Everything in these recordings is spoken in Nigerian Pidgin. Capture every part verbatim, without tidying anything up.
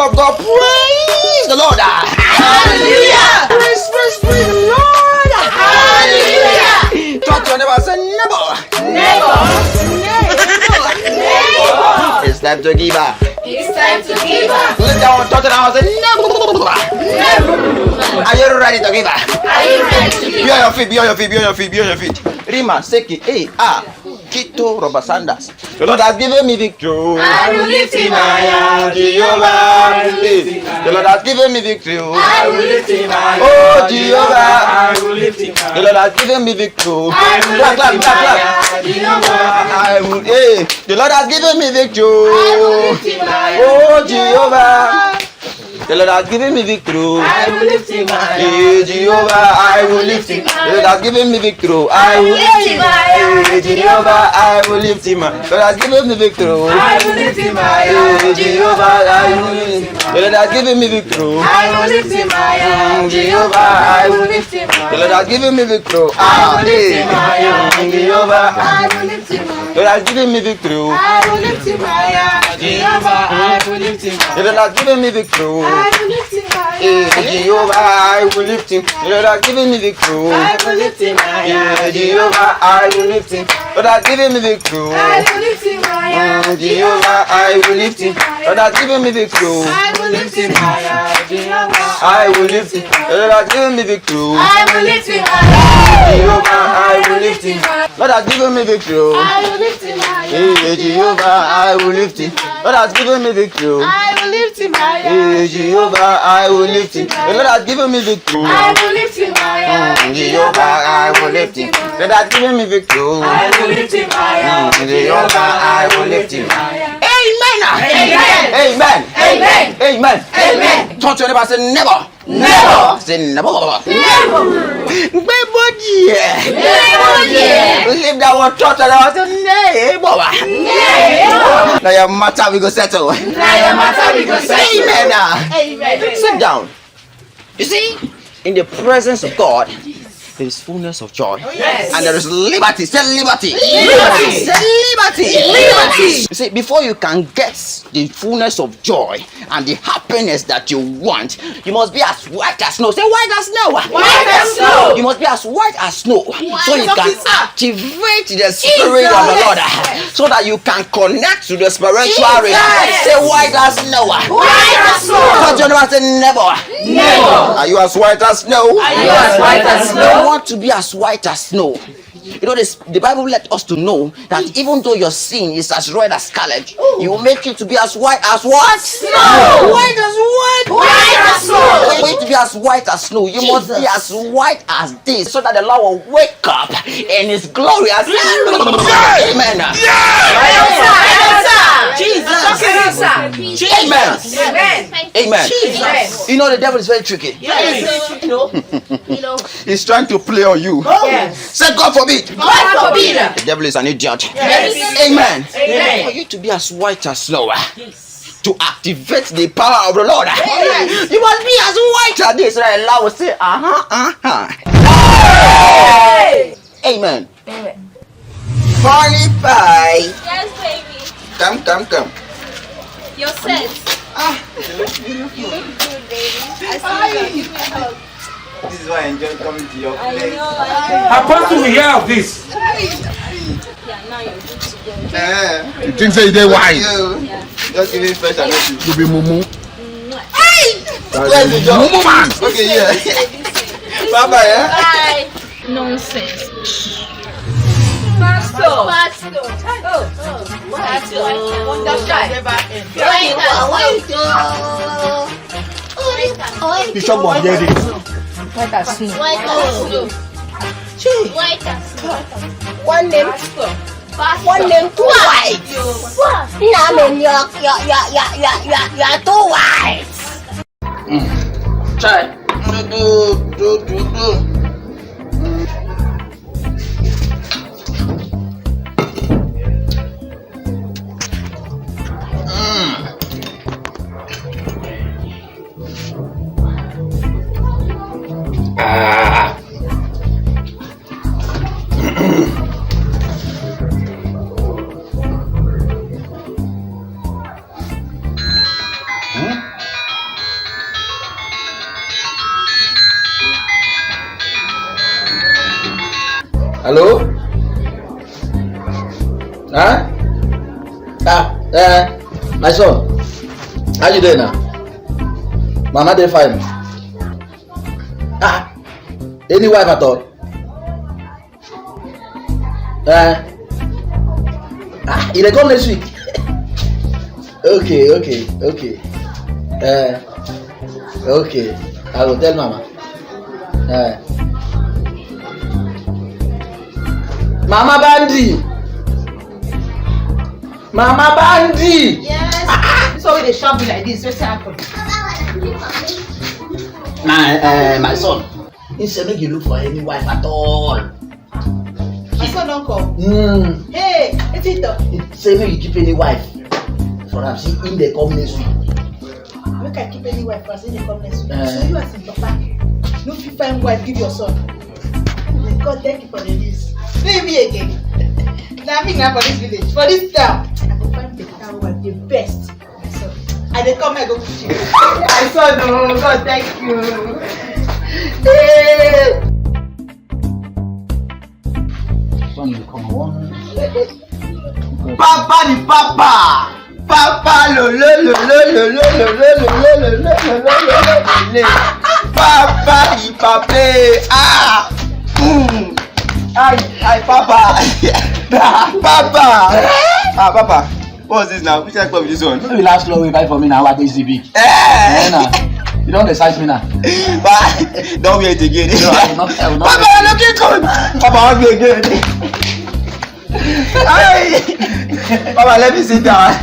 Of God, praise the Lord. Hallelujah. Praise, praise, praise the Lord. Hallelujah. Talk to your neighbor, say, "Neighbor." Neighbor. Neighbor. It's time to give up. It's time to give up. Look down, talk to the house, say, "Neighbor." Are you ready to give up? Are you ready to give up? Be on your feet, be on your feet, be on your feet, be on your feet. Rima, Seki, hey, ah, Kito, Robert Sanders. The Lord has given me victory. I will lift him higher, Jehovah. Hey, the Lord has given me victory. I will lift him higher. Oh, Jehovah. I will lift him higher. The Lord has given me victory. Clap, clap, clap, clap. I will, hey, the Lord has given me victory. I will lift him higher. Oh, Jehovah. The Lord has given me victory. I will lift him higher. Hey, Jehovah, I will lift him. The Lord has given me victory. I will lift him higher. Hey, Jehovah, I will lift him higher. The Lord has given me victory. I will lift him higher. Hey, Jehovah, I will lift him higher. The Lord has given me victory. I will lift him higher. Mm, Jehovah, I will lift him higher. The Lord has given me victory. I will lift him higher. Mm, Jehovah, I will lift him higher. The Lord has given me victory. I will lift him higher. Jehovah, I will lift him higher. The Lord has given me victory. I will lift him higher. Eh, Jehovah, I will lift him. The Lord has given me victory. I will lift him higher. Eh, Jehovah, I will lift him. Lord has given me victory. I will lift him higher. Mm, Jehovah, I will lift him. Lord has given me victory. I will lift him higher. Jehovah, I will lift him. Lord has given me victory. I will lift him higher. Jehovah, I will lift him. Lord has given me victory. I will lift him higher. Hey, Jehovah, I will lift him. Lord has given me victory. I will lift him higher. Hey, Jehovah, I will lift him. The Lord has given me victory. I will lift him higher. Mm, Jehovah, I will lift him. The Lord has given me victory. I will lift him higher. Mm, Jehovah, I will lift him. Amen. Amen. Amen. Amen. Amen. Amen. Turn to your neighbor and say, "Neighbor." Neighbor. Say, "Neighbor." Neighbor. Gbé body ẹ̀. Gbé body ẹ̀. Leave that one, touch that one. Say, "Neighbor." Neighbor. Now your matter we go settle. Now your matter we go settle. Amen. Amen. Sit down. You see, in the presence of God, there is fullness of joy. Yes. And there is liberty. Say liberty. Liberty. Say liberty. Liberty. You see, before you can get the fullness of joy and the happiness that you want, you must be as white as snow. Say white as snow. White as snow. You must be as white as snow. White. So you can activate the spirit of the Lord, so that you can connect to the spiritual realm. Say white as snow. White as snow. Touch your neighbor and say, "Neighbor." Neighbor. Are you as white as snow? Are you as white as snow? You want to be as white as snow. You know, this, the Bible let us to know that even though your sin is as red as scarlet, you will make it to be as white as what? Snow. White as what? White as snow. For you to be as white as snow, you must be as white as this, so that the Lord will wake up in his glory. As amen. Jesus. Amen. Amen. Amen. Jesus. You know the devil is very tricky. Yes. He's trying to play on you. Yes. Say, "God forbid." God forbid. The devil is an idiot. Yes. Amen. Amen. For you to be as white as snow, to activate the power of the Lord, you must be as white as this. Right? Allow us say, "Uh huh, uh huh." Hey! Amen. Amen. Funny pie. Yes, baby. Come, come, come. Your scent. Ah, you look beautiful. You look good, baby. I see you. Give me a hug. This is why I enjoy coming to your place. I know. I know. Apostle, we hear of this. Yeah, now you're good to go. Eh. You think say you dey wise? You just give me fresh and easy. You be mumu. Hey! Where's the job? Mumu man. Okay, yeah. Bye bye, eh? Bye. Nonsense. Pastor. Pastor. Oh, oh. Pastor. Pastor. Pastor. Pastor. Bishop of Jericho. White as snow. White as snow. White as snow. One name. One name too white. Nah, man, you're, you're, you're too white. Chai. Do, do, do, do, do. Mm. Ah. Hmm? Huh? Ah, eh, my son, how you doing now? Mama dey fine. Ah, any wife at all? Eh? Ah, you dey come next week? Okay, okay, okay. Eh, okay. I will tell mama. Eh. Mama Bandi! Mama Bandi! Yes. Ah, ah. So we dey shout me like this. Wetin happen? My, eh, my son, he say make you look for any wife at all. My son don come. Mm. Hey, wetin he talk? He say make you keep any wife for am. See, him dey come next week. Make I keep any wife for am, say he dey come next week. Eh. So you as him papa, no fit find wife give your son. Oh my God, thank you for the news. No be me again. Na me na for this village, for this town. I go find better wife, the best. My son, I dey come, I go kiss you. My son, oh God, thank you. Hey. Son, you come on. Papa the papa. Papa lo lo lo lo lo lo lo lo lo lo lo lo lo lo lo lo. Papa the papa. Ah. Mm. Hi, hi, Papa. Papa. Ah, Papa. What's this now? Which type of this one? No be last law wey buy for me na our H D B. Eh! Eh, na. You don dey size me now. But don't wear it again. No, I will not, I will not. Papa, you're looking good. Papa, hug me again. Hi. Papa, let me sit down.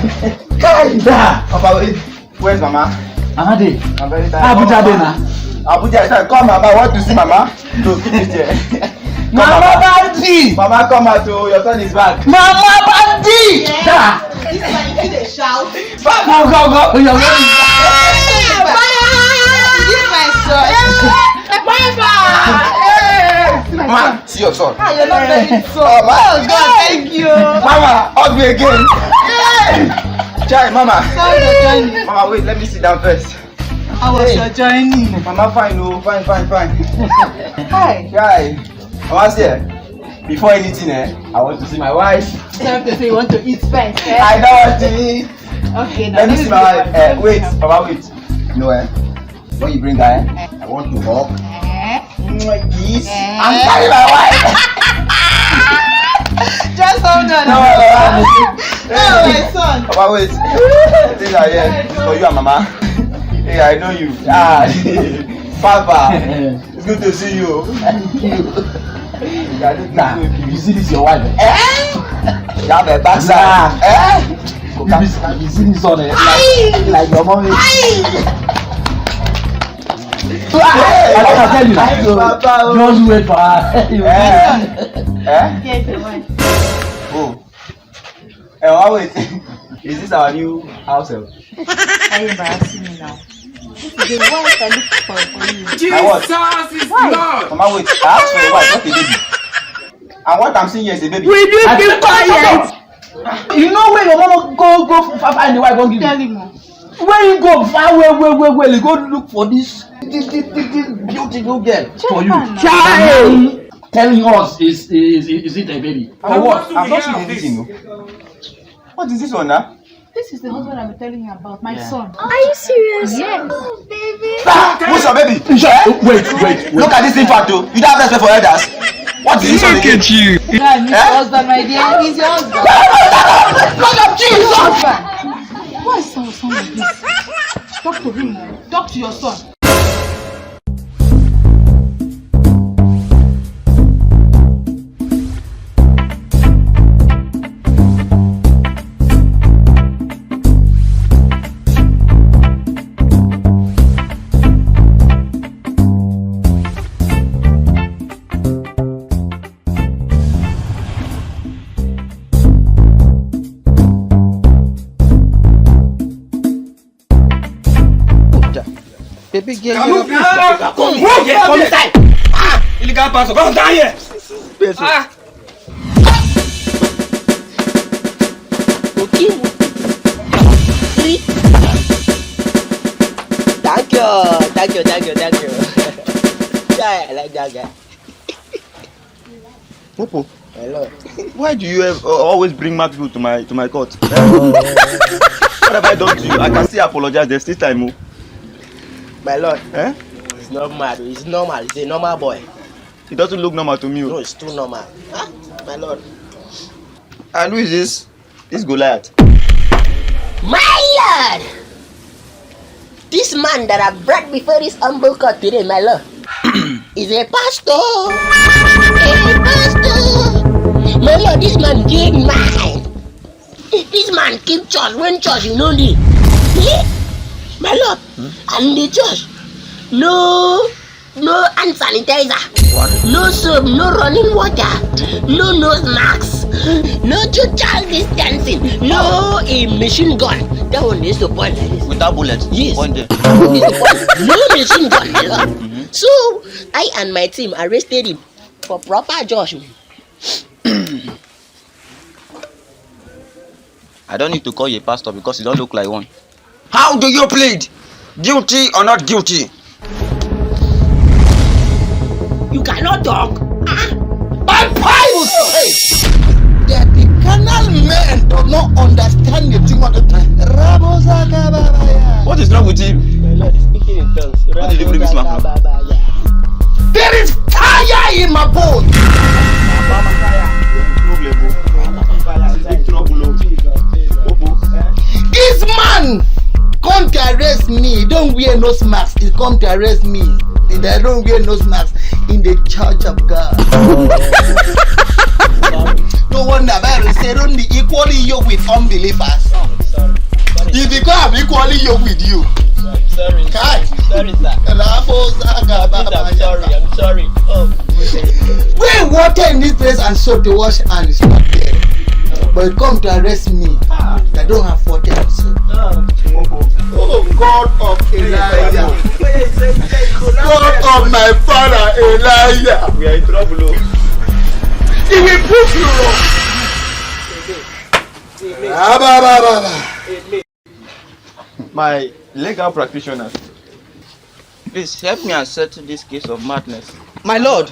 Kai, da. Papa, wait. Where's Mama? Mama dey. I'm very tired. Abuja dey na. Abuja, come, Mama. I want to see Mama. No, keep it here. Come, Mama Mama. Bandi. Mama, come out, oh. Your son is back. Mama Bandi. Yeah. Da. This one, you dey shout. Go, go, go. Your son is back. Hey, bye. This my son. Bye bye. Hey. Ma, see your son. Ah, you're not very so. Oh, ma. Oh God, thank you. Mama, hug me again. Hey. Chai, Mama. Sorry, Johnny. Mama, wait, let me sit down first. How was your journey? Mama, fine, oh, fine, fine, fine. Hi. Chai. Mama, see, eh, before anything, eh, I want to see my wife. Tell them to say you want to eat first, eh? I don't want to eat. Okay, now let me see my wife. Eh, wait, Mama, wait. No, eh. When you bring her, eh, I want to hug. Eh? Mwah, kiss. Eh? And carry my wife. Just hold on. No, no, no. Oh, my son. Papa, wait. These are here for you and Mama. Hey, I know you. Ah, Papa. It's good to see you. Nah, you see this your wife, eh? Eh? You have a backside. Nah. Eh? You see, you see this one, eh? Like, like your mommy. Hey! I wanna tell you now. Papa, oh. Just wait for her. Eh? Eh? Yes, your wife. Oh. Eh, oh, wait. Is this our new house help? Why you embarrassing me now? This is the wife I look for for you. My what? Jesus is Lord. Mama, wait. I asked for a wife, not a baby. And what I'm seeing here is a baby. Will you keep quiet? You know where your mama go, go f-, f-, find the wife, won't give you. Tell him, oh. Where you go far, where, where, where, where you go look for this, this, this, this, this beautiful girl for you? Child! Telling us is, is, is it a baby? For what? I've not seen anything, no. What is this one now? This is the husband I'm telling you about, my son. Are you serious? Yes. Oh, baby. Ah, who's your baby? Wait, wait, wait. Look at this infant, though. You don't have respect for elders. What is this one again? Look at you. Yeah, he's your husband, my dear. He's your husband. Look at Jesus. Why is your son like this? Talk to him. Talk to your son. Baby girl, come, come, come, come inside. Ah, illegal pastor, come down here. Ah. Okay. Three. Thank you, thank you, thank you, thank you. Guy, I like that guy. Popo. My lord. Why do you ev- uh, always bring mad people to my to my court? Eh? What have I done to you? I can still apologize. There's still time. Oh. My lord. Eh? It's not mad. It's normal. It's a normal boy. It doesn't look normal to me. No, Oh. It's too normal. Huh? My lord. And who is this? This Goliath. My lord! This man that I brought before this humble court today, my lord, is a pastor. A pastor. My lord, this man get mine. This man keep church when church you know dey. Yeah? My lord, and the church, no, no hand sanitizer, no soap, no running water, no nose mask, no social distancing, no a machine gun. That one is the point like this. Without bullets. Yes. One day. No machine gun, my lord. So I and my team arrested him for proper judgment. I don't need to call you a pastor because you don't look like one. How do you plead? Guilty or not guilty? You cannot talk. Ah, My Bible says that the carnal man does not understand the thing of the time. Rabozagababaya. What is wrong with him? my lord is speaking in tongues. What did you bring this man from? There is fire in my bones. Problem. Oh. Big trouble. Oh. Oh. This man come to arrest me. He don't wear nose mask. He come to arrest me. He don't wear nose mask in the church of God. No wonder Bible said, "Don't be equally yoked with unbelievers." If he come equally yoked with you, Sorry. Kai. Sorry, sir. Rabo Zaga I'm sorry. I'm sorry. Oh. Wey water in this place and soap to wash hand is not there. But you come to arrest me. I don't have water and soap. Oh God of Elijah. God of my father Elijah. We are in trouble. Oh. He will put you wrong. Rabababa. My legal practitioner, please help me and settle this case of madness. My lord,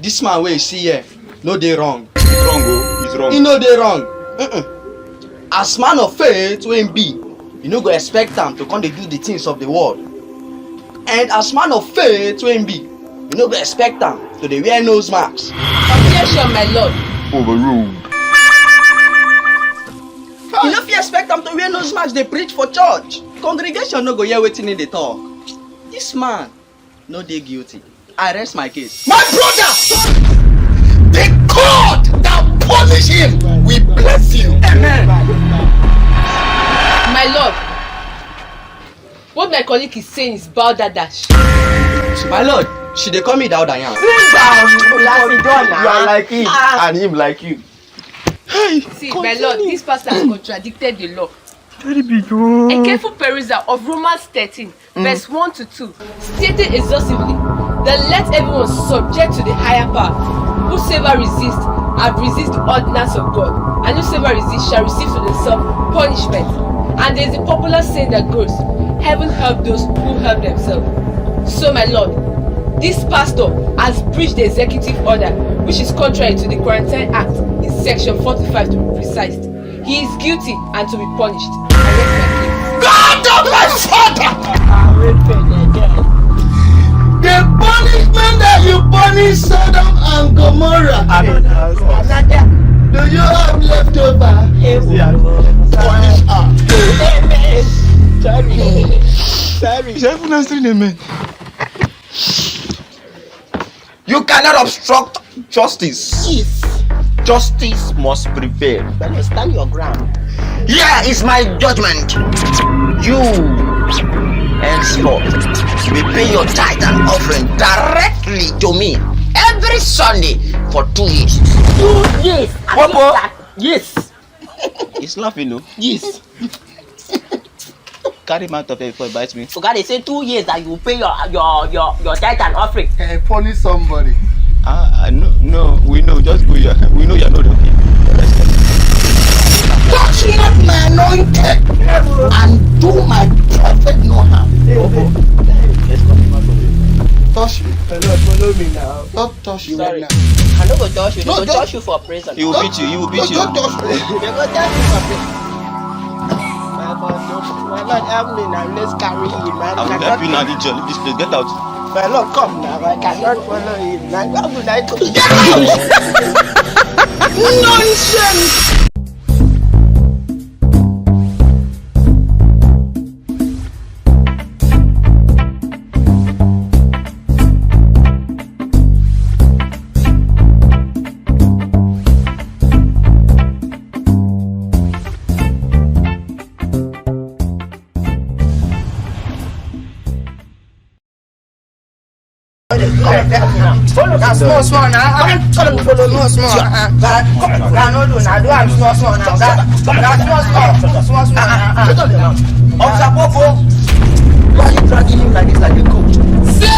this man wey you see here no dey wrong. It's wrong. Oh. It's wrong. E no dey wrong. Mm-mm. As man of faith wey him be, you no go expect am to come dey do the things of the world. And as man of faith wey him be, you no go expect am to dey wear nose mask. Objection, my lord. Overruled. You no fit expect am to wear nose mask dey preach for church. Congregation no go hear wetin he dey talk. This man no dey guilty. I rest my case. My brother, the God that punish him will bless you. Amen. My lord, what my colleague is saying is balderdash. My lord, she dey call me Dauda Yan. Sit down. Sit down You are now. Like him and him like you. See, my lord, this pastor has contradicted the law. Very big. Oh. A careful perusal of Romans thirteen, verse one to two, stated exhaustively that let everyone subject to the higher power. Whosoever resists have resist the ordinance of God, and whosoever resists shall receive to himself punishment. And there is a popular saying that goes, "Heaven help those who help themselves." So, my lord, this pastor has breached the executive order, which is contrary to the Quarantine Act in section forty-five, to be precise. He is guilty and to be punished. I rest my case. God of my father, the punishment that you punish Sodom and Gomorrah, do you have leftover? Punish her. Is everyone answering amen? You cannot obstruct justice. Justice must prevail. Understand your ground. Here is my judgment. You henceforth will pay your tithe and offering directly to me every Sunday for two years. Two years. Popo. Yes. He's laughing, no? Yes. Carry him out of here before he bites me. Oga dey say two years that you pay your your your your tithe and offering. Hey, punish somebody. Ah, uh, no, no, we know. Just go. Your, we know you're not okay. Touch not my anointed and do my prophet no harm. Touch me. me now. Don't touch me. Sorry. Now. I no go touch you. No, go touch you for prison. He will beat you. He will beat you. Don't touch me. They go touch you for prison. My God, don't, my God, help me now. Let's carry him. I will help you now, this place. Get out. My Lord, come now. I cannot follow him. Now, where would I go? Get out! Nonsense! Follow na small small na. Ah, follow me, follow me. Small small. Ah, ah. Come on, na no do na do am small small na. Na small small, small small na. Ah, ah. Officer Popo, why are you dragging him like this, like a goat? So,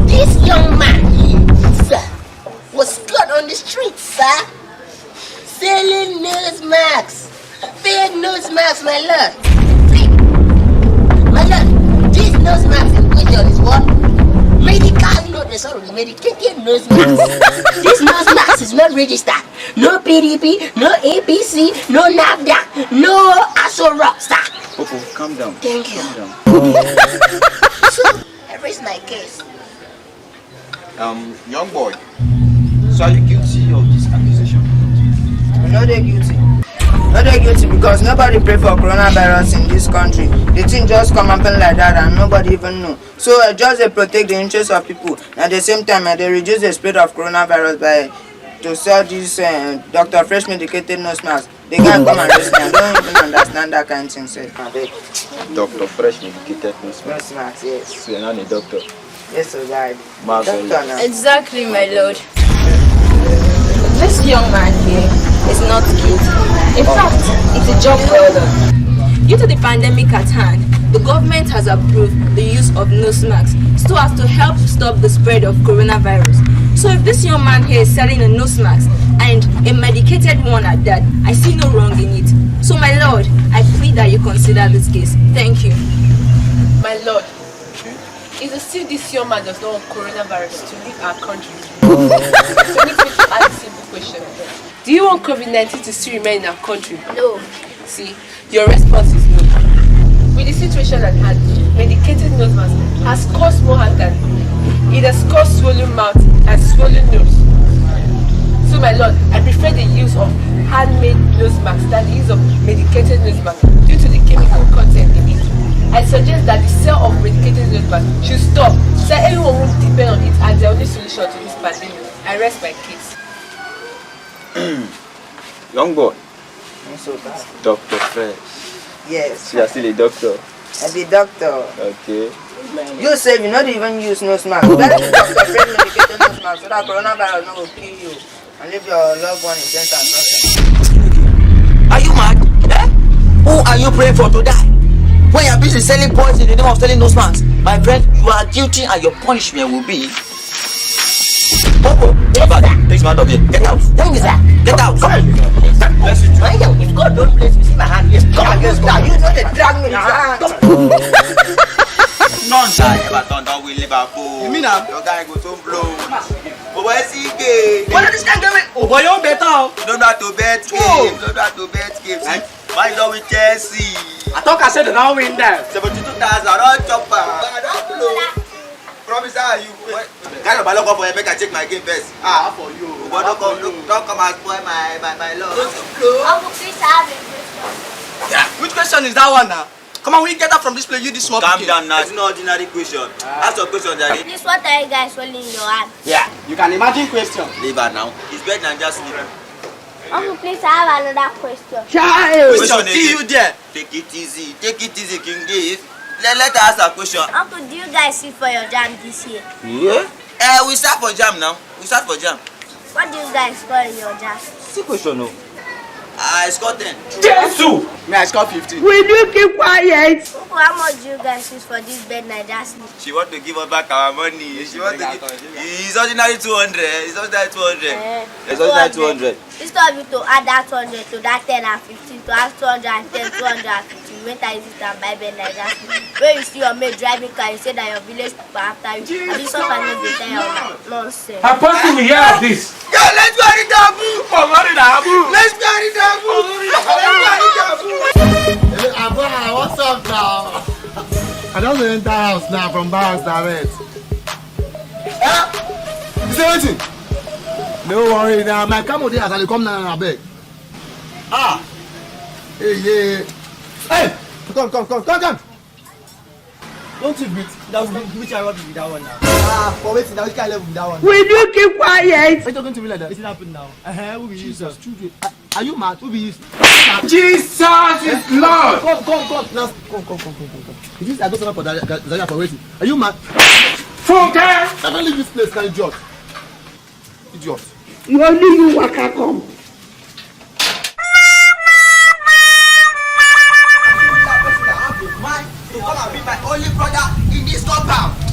this young man here, sir, was caught on the street, sir, selling nose masks. Fake nose masks, my lord. Fake. My lord, this nose mask in question is what? Medical nose, sorry, medicated nose mask. This nose mask is not registered. No P D P, no A P C, no NAFDAC, no ASO Rockstar. Popo, calm down. Thank you. Calm down. So, I raise my case. Um, young boy, so are you guilty of this accusation? We no dey guilty. No dey guilty because nobody pray for coronavirus in this country. The thing just come happen like that and nobody even know. So I just dey protect the interests of people. At the same time, I dey reduce the spread of coronavirus by to sell this uh, Doctor Fresh medicated nose mask. The guy come and listen. I don't even understand that kind of thing, sir. Doctor Fresh medicated nose mask. Nose mask, yes. So you're not a doctor? Yes, sir, guy. Doctor now. Exactly, my lord. This young man here is not guilty. In fact, it's a job well done. Due to the pandemic at hand, the government has approved the use of nose masks so as to help stop the spread of coronavirus. So if this young man here is selling a nose mask and a medicated one at that, I see no wrong in it. So my lord, I plead that you consider this case. Thank you. My lord, it's as if this young man does not want coronavirus to leave our country. So permit me to ask a simple question. Do you want COVID nineteen to still remain in our country? No. See, your response is no. With the situation at hand, medicated nose mask has caused more harm than good. It has caused swollen mouth and swollen nose. So, my lord, I prefer the use of handmade nose mask than the use of medicated nose mask due to the chemical content in it. I suggest that the sale of medicated nose mask should stop so everyone won't depend on it as their only solution to this pandemic. I rest my case. Young boy. Not so bad. Doctor Fresh. Yes. So you are still a doctor? I be doctor. Okay. You sef, you no dey even use nose mask. Better use Doctor Fresh medicated nose mask so that coronavirus no go kill you and leave your loved one in danger and suffering. Are you mad? Eh? Who are you praying for to die? When you are busy selling poison in the name of selling nose mask, my friend, you are guilty and your punishment will be Popo, Baba, take my out of here. Get out. Tell me, sir. Get out. Come on. Bless you. My young, if God don't bless you, see my hand here. Come on, let's go. You know they drag me. Nonsense. Everton don win Liverpool. You mean am? Your guy go soon blow. Oh boy, S K. What is this kind of? Oh boy, you better. You don't know how to bet game. You don't know how to bet game. See, man don win Chelsea. I talk, I said they don't win that. Seventy-two thousand, I don chop am. I don blow. Promise, how are you? What? Guy, your balo come for here, make I check my game first. Ah, for you. But don't come, don't, don't come and spoil my, my, my luck. Uncle, please, I have a question. Yeah, which question is that one now? Come on, we get up from this place, you this small pikin. Calm down now, it's not ordinary question. Ask your question, Daddy. Please, what are you guys holding in your hand? Yeah, you can imagine question. Leave her now. It's bed and just sleep. Uncle, please, I have another question. Child! Question again. See you there. Take it easy, take it easy, King Dave. Let, let her ask her question. Uncle, do you guys sit for your jam this year? Yeah. Eh, we start for jam now. We start for jam. What do you guys score in your jam? See question, no. I score ten. Jesus! Me, I score fifteen. Will you keep quiet? Uncle, how much do you guys use for this bed night? Just She want to give us back our money. She want to give. It's ordinary two hundred. It's ordinary two hundred. Eh, it's ordinary two hundred. Instead of you to add that two hundred to that ten and fifteen, to add two hundred and ten, two hundred and fifteen, When I sit and buy bed like that, when you see your mate driving car, you say that your village people after you. Abi suffer no dey tell your nonsense. Apostle, we hear of this. Yeah, let's go and read the book. Let's go and read the book. Let's go and read the book. Eh, Abba, what's up now? I don enter house now from bars direct. Eh? You say wetin? No worry now. My camel dey as I dey come now, abeg. Ah! Hey, yeah. Hey! Come, come, come, come, come! Don't you beat? That was which I rubbish with that one now. Ah, for wetin? Now which kind level with that one? Will you keep quiet? Why you talking to me like that? Wetin happen now? Uh-huh, who be you? Jesus, children. Are, are you mad? Who be you? Jesus is Lord! Come, come, come, now. Come, come, come, come, come, come. Is this I go for that, that, that for wetin? Are you mad? Funke! I don leave this place, na idiot. Idiot. You only you waka come.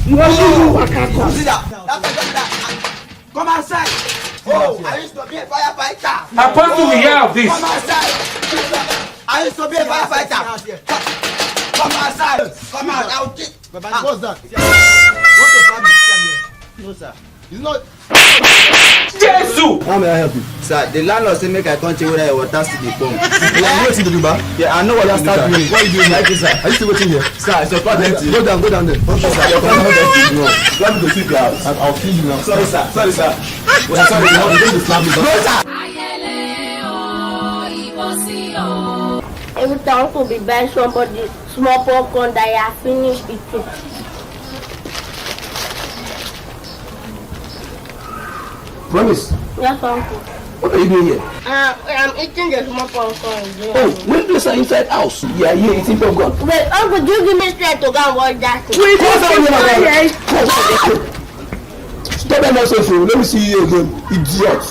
You only you waka come. Come outside. Oh, I used to be a firefighter. Apostle, we hear of this. Come outside. I used to be a firefighter. Come outside. Come out. I will kick. Baba, what's that? What the fuck is that? No, sir. It's not. Jesus! How may I help you? Sir, the landlord say make I come check whether your water still dey pump. You know wetin to do, ba? Yeah, I know what to do, sir. What you doing? Thank you, sir. Are you still waiting here? Sir, it's your part. Go down, go down there. Okay, sir. Your part. No. Let me go sweep your house. I'll, I'll kill you now. Sorry, sir. Sorry, sir. Well, sorry, you have to slap me. No, sir. Every time I could be buy somebody small popcorn that I finish eating. Promise. Yes, uncle. What are you doing here? Uh, I'm eating the small popcorn. Oh, when place are inside house? You are here eating popcorn. Wait, uncle, do you give me strength to go and watch that thing? Wait, come down here, my brother. Come, come, come. Stop that nonsense, oh. Let me see you again, idiot.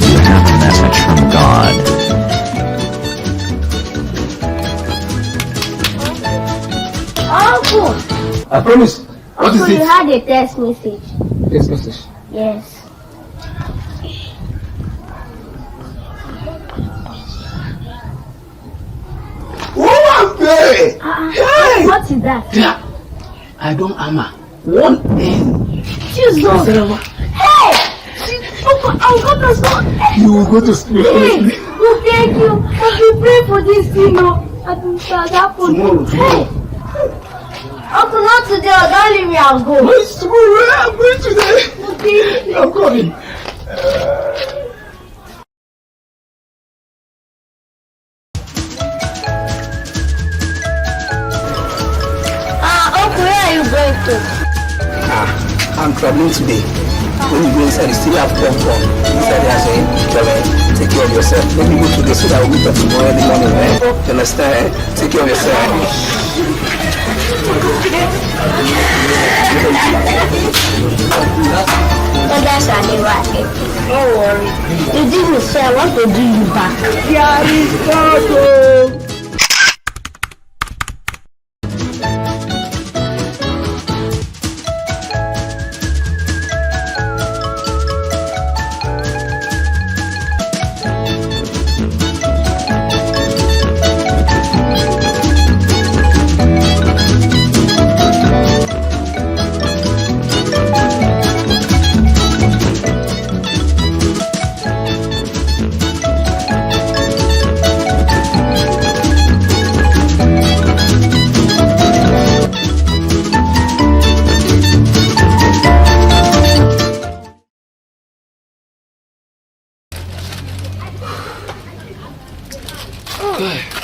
You have a message from God. Uncle! I promise. What is it? Uncle, you had a text message. Text message? Yes. Who am I? Uh-uh. Hey! What is that? Yeah. I don hammer. One end. Jesus. Hey! Uncle, I will go to school. You will go to school. Hey! Oh, thank you. I will pray for this thing, oh. I do that happen. Tomorrow, tomorrow. Hey! Uncle, not today. Oh, don't leave me. I'll go. Tomorrow, I'm going today. Okay. I'm coming. Ah, uncle, where are you going to? Ah, I'm traveling today. When you go inside, you still have popcorn. Inside there, say, "Kele, take care of yourself. Let me go today so that we meet up tomorrow early morning, eh?" You understand, eh? Take care of yourself. Brother Shalewa, eh, no worry. You did me, so I want to do you back. There is God, oh.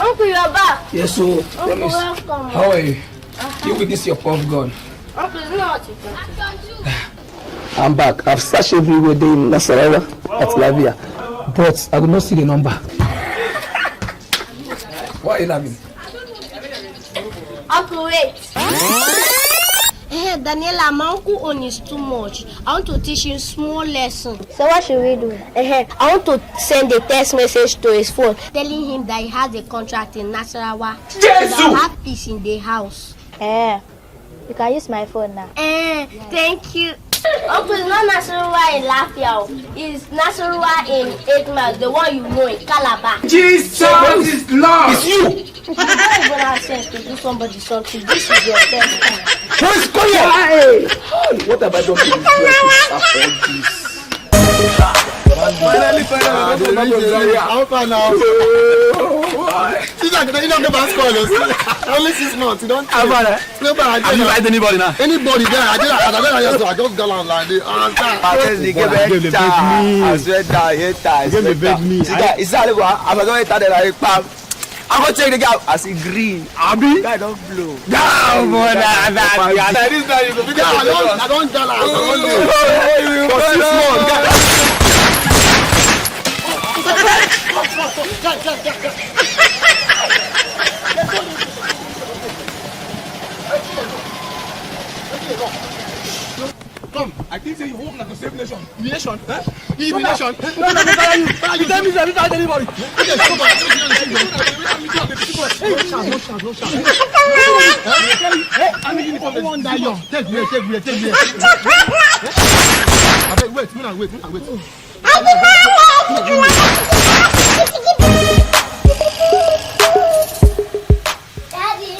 Uncle, you're back. Yes, so. Uncle, promise. Welcome. How are you? You with this your puff gun. Uncle, it's not what you think. I'm back. I've searched everywhere there in Nasarawa, at Lavia, but I could not see the number. Why are you laughing? Uncle, wait. Hey, Daniela, my uncle own is too much. I want to teach him small lesson. So what should we do? Eh, I want to send a text message to his phone telling him that he has a contract in Nasarawa. So that Jesus! I'll have peace in the house. Eh, you can use my phone now. Eh, thank you. Uncle, it's not Nasarawa in Lafia. It's Nasarawa in Eight Mile, the one you know in Calabar. Jesus is Lord! It's you! You don't even have sense to do somebody something. This is your first time. What is going on? Hey! What have I done to this girl to suffer all this? Finally, finally, ah, they reach the area. How far now? You don't, you don't get back call. Only six months. You don't. How far, eh? No, but I have you fight anybody now? Anybody there? I just, I just, I just, I just got on like this. Ah, sir. I just dey get better. I swear down, I swear down. See, guy, it's not like, as I don enter there, like, pam. I go check the guy. I see green. Abi? Guy don blow. Down, boy, na, na, na, this guy is a big guy. I don, I don jala. I don do. For six months, guy. Come, I think say you work like a save nation. Nation, eh? He be nation. No, no, no, no, you, you tell me say you fight anybody. No shout, no shout, no shout. Hey, I mean, you come on that young. Take me, take me, take me. Abeg, wait, make I wait, make I wait. Daddy,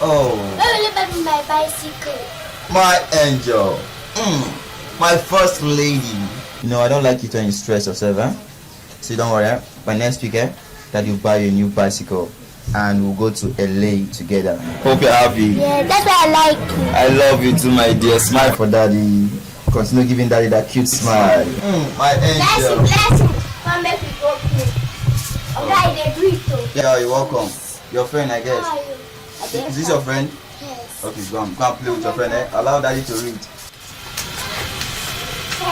oh, when will you buy me my bicycle? My angel. Mm. My first lady. You know, I don't like it when you stress yourself, eh? So don't worry, eh? By next week, eh? Daddy will buy you a new bicycle and we'll go to L A together. Hope you're happy. Yeah, that's why I like you. I love you too, my dear. Smile for daddy. Continue giving daddy that cute smile. Mm, my angel. Blessing, blessing. Come make we go play. Oga, I dey do it o. Yeah, you're welcome. Your friend, I guess. How are you? Is this your friend? Yes. Okay, go and, go and play with your friend, eh? Allow daddy to read. Are,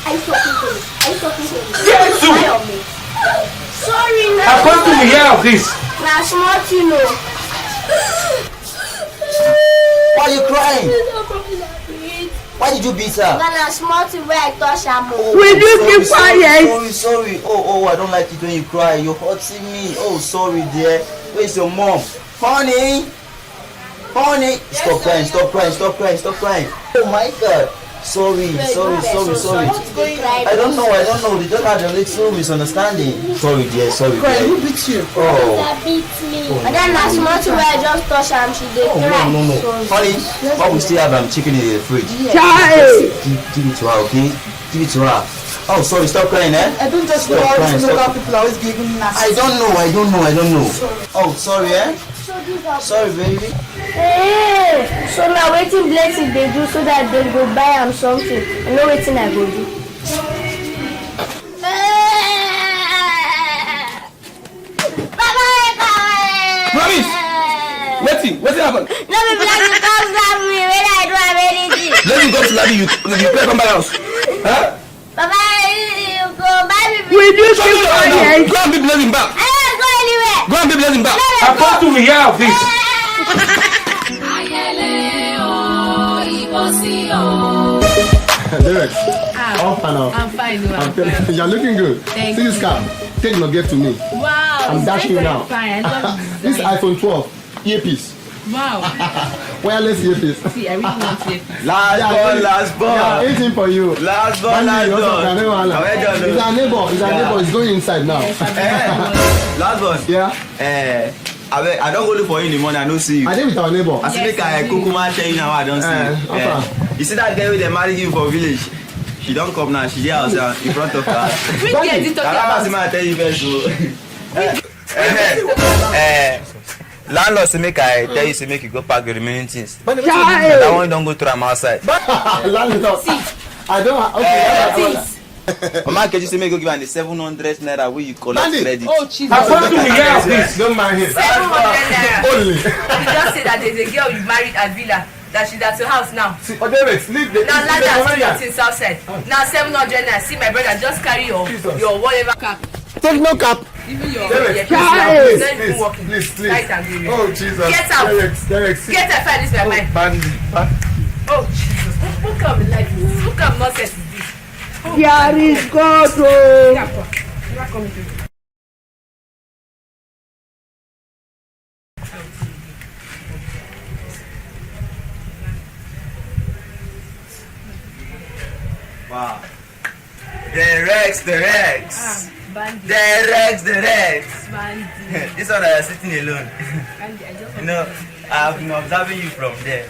are you talking to me? Are you talking to me? Yes, you. Sorry, na. According to me, hear of this. Na small thing o. Why are you crying? Why did you beat her? Na small thing wey I touch am o. Will you keep quiet? Sorry, sorry, sorry. Oh, oh, I don't like it when you cry. You're hurting me. Oh, sorry, dear. Where's your mom? Honey? Honey, stop crying, stop crying, stop crying, stop crying. Oh my God. Sorry, sorry, sorry, sorry. I don't know, I don't know. They just had a little misunderstanding. Sorry, dear, sorry, dear. Who beat you? Oh. That beat me. And then last month when I just touch her, she dey cry. Oh, no, no, no. Honey, what we still have, I'm chicken in the fridge. Just give, give it to her, okay? Give it to her. Oh, sorry, stop crying, eh? I don't just know how these local people are always giving us. I don't know, I don't know, I don't know. Oh, sorry, eh? Sorry, baby. Hey, so now wetin Blessing dey do so that dem go buy am something? I know wetin I go do. Baba, wake up! Promise! Wetin? Wetin happen? No be Blessing come slap me when I do am anything. Blessing come slap you, you, you play come buy house. Huh? Baba, you, you go buy me. Will you keep quiet? Go and beat Blessing back. I don't go anywhere. Go and beat Blessing back. According to me, hear of this. Ayẹlẹ o, ìbọn sí o. Lyrics. Ah, how far now? I'm fine, oh, I'm fine. You're looking good. Thank you. See this car. Take no get to me. Wow, I'm dashing you now. Fine. I love this. This iPhone twelve earpiece. Wow. Wireless earpiece. See, I really want earpiece. Last born, last born. Yeah, anything for you. Last born, last born. It's our neighbor. It's our neighbor. It's going inside now. Eh, last born. Yeah. Eh, I, I don't go look for you in the morning. I don't see you. I think with our neighbor. I say make I kukuma tell you now. I don't see you. Eh, you see that girl wey dem marry you for village? She don't come now. She dey house, uh, in front of her. Which girl is he talking about? That person I tell you first o. Eh, eh, eh. Landlord say make I tell you say make you go pack the remaining things. Chai! That one don go throw am outside. Landlord. See. I don't. Okay. Eh. Things. Mama Nkechi say make you go give am the seven hundred naira wey you collect credit. Oh, Jesus. According to me, yes, please. Don't mind him. Seven hundred naira. Only. You just say that there's a girl you married at Villa. That she's at your house now. See, oh, David, leave the. Now, leave the ladder, your things outside. Now, seven hundred naira. See, my brother, just carry your, Jesus, your whatever cap. Take no cap. Even your Derek, please, please, please, please, please. Light and go. Oh, Jesus. Get out. Derek, Derek, see. Get out, this my mind. Bandy, Bandy. Oh, Jesus. Who, who come like this? Who come nonsense is this? Oh, there is God, oh. Yeah, come. You are coming to Wow. The Rex, the Rex. Ah, Bandy. The Rex, the Rex. Bandy. This one I was sitting alone. Bandy, I just You know, I've been observing you from there.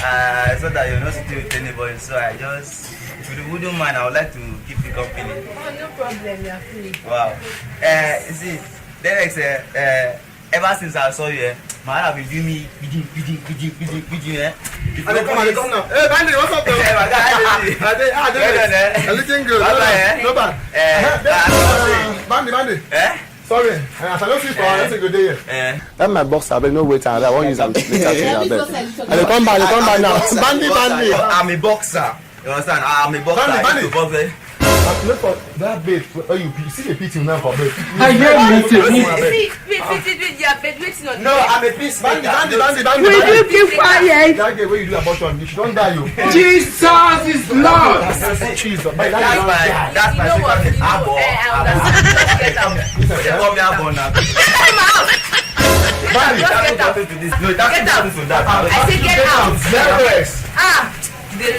Uh, I saw that you're not sitting with anybody, so I just, if you wouldn't mind, I would like to keep you company. Oh, no problem, you're free. Wow. Uh, you see, the Rex, uh, uh, Ever since I saw you, eh, my heart have been doing me pidgin, pidgin, pidgin, pidgin, pidgin, eh. If I dey come, I dey come now. Hey, Bandy, what's up, though? Hey, my guy, how you doing? I dey, I dey Well done, eh? Everything good. Bye bye, eh? No bad. Eh, Eh, ah, ah, Bandy, Bandy. Eh? Sorry, as I don't see for, I don't think you dey here. Eh? That my box, abeg, no wait, I wan use am later today, abeg. I dey come back, I dey come back now. Bandy, Bandy. I'm a boxer. You understand? I'm a boxer. Bandy, I used to Bandy. box, eh. But look for that babe. Oh, you see the pity now for babe. I hear me too. See, wait, wait, wait, wait, yeah, babe, wait, not No, I'm a peacemaker. Bandy, Bandy, Bandy, Bandy, Will Bandy. you keep quiet? That girl wey you do abortion, she don die, you. Jesus is Lord. That's Jesus. But That's that my, that's my You know what? second You know, Abo, eh, I Abo. understand. Just get out. They call me Abo now. Get out of my house. Bandy, Just get out. Nothing to this. No, that's Get out. nothing to that. I say get out. Nervous. Ah, the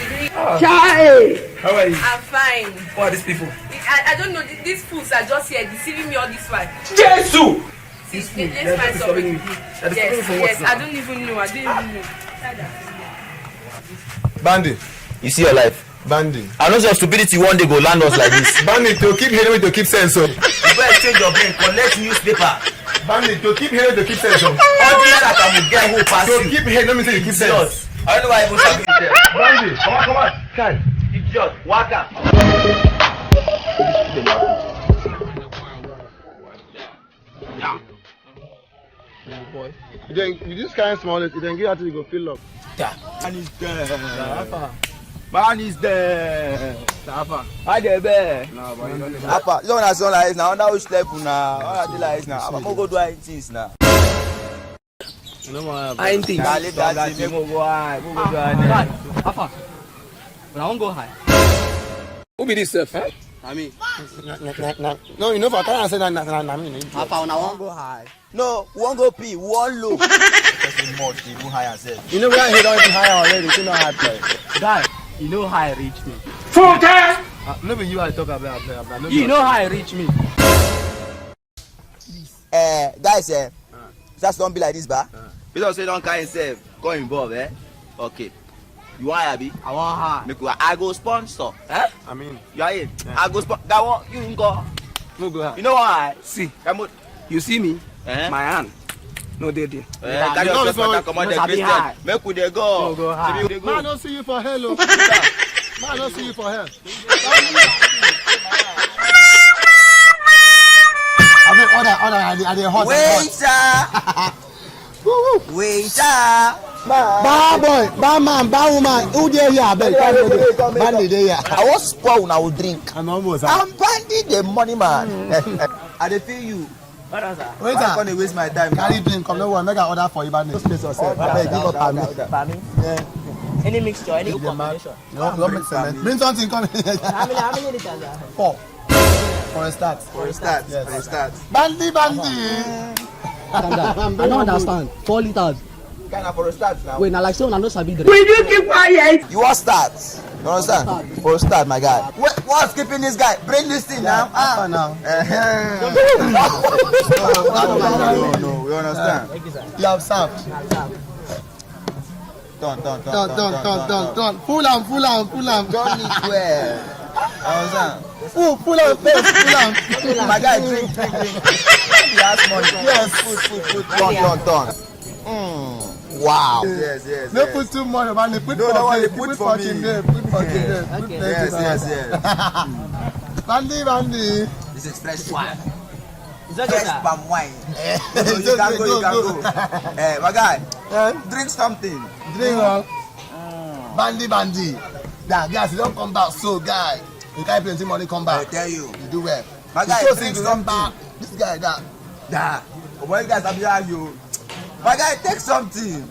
Chai! How are you? I'm fine. Who are these people? I, I don't know. Th- These fools are just here deceiving me all this while. Jesus! See, These they, fools, they they're smile just disturbing somebody. me. They're disturbing Yes, me for what yes. now? I don't even know. I don't even know. Bandy. You see your life. Bandy. I know some stupidity one day go land us like this. Bandy, to keep hearing, to keep sense, so. You go exchange your brain, collect newspaper. Bandy, to keep hearing, to keep sense, so. All the that I will get who pass To you. keep hearing, let me say you keep sense. Idiot. I don't know why I even sabi you there. Bandy. Come on, come on. Kai. Idiot. Waka. Then you this kind small, you then give out to go fill up. Man is there. Rafa. Man is there. Rafa. How dey be? Nah, but you don't need Apa, you don't wanna sound like this now. Under which level now? How I dey like this now? Apa, mo go do anything now. You know what? I ain't think. Nah, leave that thing. Mo go high. Mo go do anything. Rafa. But I won't go high. Who be this sef? Eh? Na me. Na, na, na, na. No, you know, for I can't say na, na, na, na me. Rafa, una wan go high? No, we wan go pee, we wan low. Person mouth dey even higher sef. You know where he don even higher already, you know high boy. Guy, you know high reach me. Funke! Uh, no be you I talk about, about, about, no be You know high reach me. Eh, guys, eh, just don't be like this, ba. Peter say don carry himself, come involve, eh? Okay. You wan abi? I wan high. Make we, I go sponsor. Eh? I mean, You are in. I go sponsor. That one, you go. No go high. You know why? See, Come on. you see me? Eh? My hand. No dey there. Eh, carry You know yourself this one, matter, comot you know, there, sabi Christian. high. Make we dey go. No go high. Make we dey go. Man, I don't see you for hell, oh. Man, I don't see you for hell. I mean, order, order, I dey, I dey hot, I dey hot. Waiter! Waiter! Bar boy, bar man, bar woman, who dey here? Abeg, come here. Bandy dey here. I wan spoil una with drink. I'm almost out. I'm Bandy the money man. I dey feel you. Waiter. Why you come dey waste my time now? Carry drink come, no worry, make I order for you, Bandy. Just place yourself. Abeg, give up, Pami. Pami? Yeah. Any mixture, any combination? No, no, make sense. Bring something come. How many, how many liters are? Four. For a start. For a start. Yes. For a start. Bandy, Bandy. Calm down. I don't understand. Four liters. Kinda for a start now. Wait, na like say una no sabi drink. Will you keep quiet? You wan start? You understand? For a start, my guy. Wait, what's keeping this guy? Bring this thing now. Ah, now. No, no, no, no, no, you understand? You have served. Turn, turn, turn, Turn, turn, turn, turn, turn, turn, turn, turn. turn. Pull am, pull am, pull am. Turn it well. Understand? Pull, pull am, first, pull am. My guy, drink, drink, drink. He has money. Yes. Put, put, put, turn, turn, turn. Mm. Wow. Yes, yes, No yes. put too much, man. Put No, for that one there, they put put for for me. There, put for there, put Okay. Yes, plenty, yes, man. yes. Bandy, Bandy. This is fresh one. It's okay, Fresh sir. palm wine. It's You can okay, go, you go, can go. go. Eh, my guy, Eh? drink something. Drink, huh? Bandy, Bandy. Yeah, guys, you don't come back so, guy. You carry plenty money, come I back. tell you. You do well. My You guy, show say drink you don't something. back. This guy, that. Nah. Omo, you guys sabi how you. My guy, take something.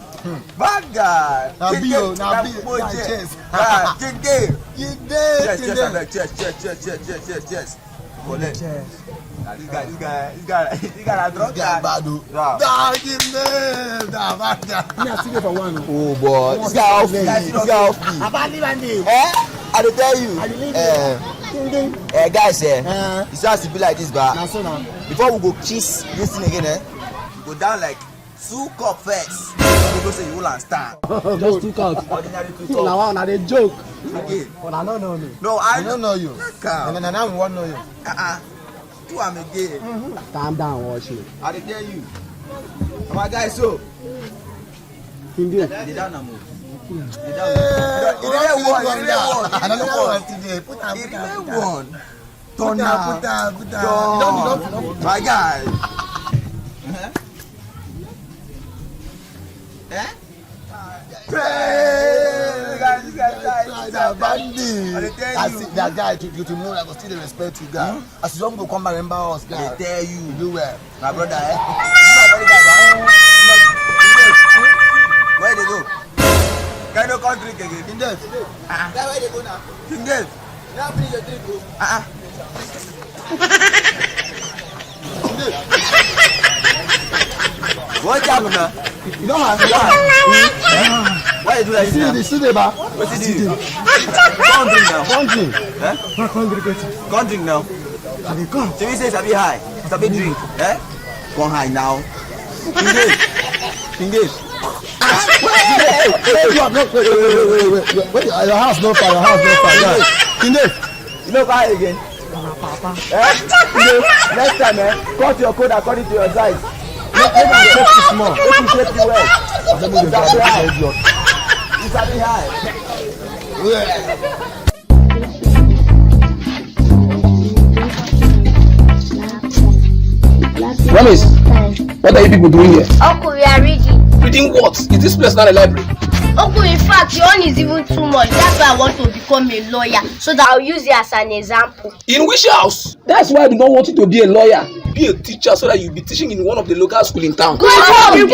Bad guy. Na King B O, Dave, na na B O, Mo na J. Chess. Nah, King Dave. King Dave, Chess, King chess, Dave. Abeg, chess, chess, chess, chess, chess, chess, chess. Collect. Chess. Nah, this guy, this guy, this guy, this guy na drug guy. This guy bad o. Yeah. Nah, King Dave, nah, bad guy. Me, I still dey for one o. Oh, boy. This guy off me. This guy off me. Abali Bande. Eh? I dey tell you. I dey leave you. Eh. King Dave. Eh, guys, eh, Eh. You see as e be like this, ba? Na so na. Before we go kiss this thing again, eh, go down like two cup first. You go say you hold and stand. Just two cups. Ordinary two cups. Una one, una dey joke. Okay. Una no know me. No, I I don't know you. Calm. Na, na, na, we wan know you. Uh-uh. Do am again. Calm down, watch me. I dey tell you. My guy, so. King Dave. Dey down am o. Dey down am. E really one, e really one, e really one. Put am, put am, put am. Turn am, put am, put am. Turn. My guy. Eh? Eh? Hey, this guy, this guy, this guy, this guy. Bandit. I dey tell you. That guy, you, you know, I go still dey respect you, guy. Hmm? As you don go come remember us, guy. I dey tell you. You do well. My brother, eh? You know, very guy, ba? Where they go? Can you come drink again? King Dave. Ah. Guy, where they go now? King Dave. Now finish your drink, bro. Ah, ah. King Dave. What happened now? You don't have. Why you do like this now? You see the, see the bar? What you do? Come drink now. Come drink. Eh? Come drink now. I dey come. So you say sabi high, sabi drink, eh? Come high now. King Dave. King Dave. Wait, wait, wait, wait, wait, wait, wait, wait, wait, wait, wait, wait, your house no far, your house no far, yeah. King Dave. You no buy again? Na papa. Eh? King Dave, next time, eh, cut your coat according to your size. Make, make am shape you small. Make you shape you well. I don't know the guy, this idiot. You sabi high. Promise, what are you people doing here? Uncle, we are reading. Reading what? Is this place not a library? Uncle, in fact, your own is even too much. That's why I want to become a lawyer, so that I'll use you as an example. In which house? That's why I do not want you to be a lawyer. Be a teacher so that you'll be teaching in one of the local school in town. Go on, you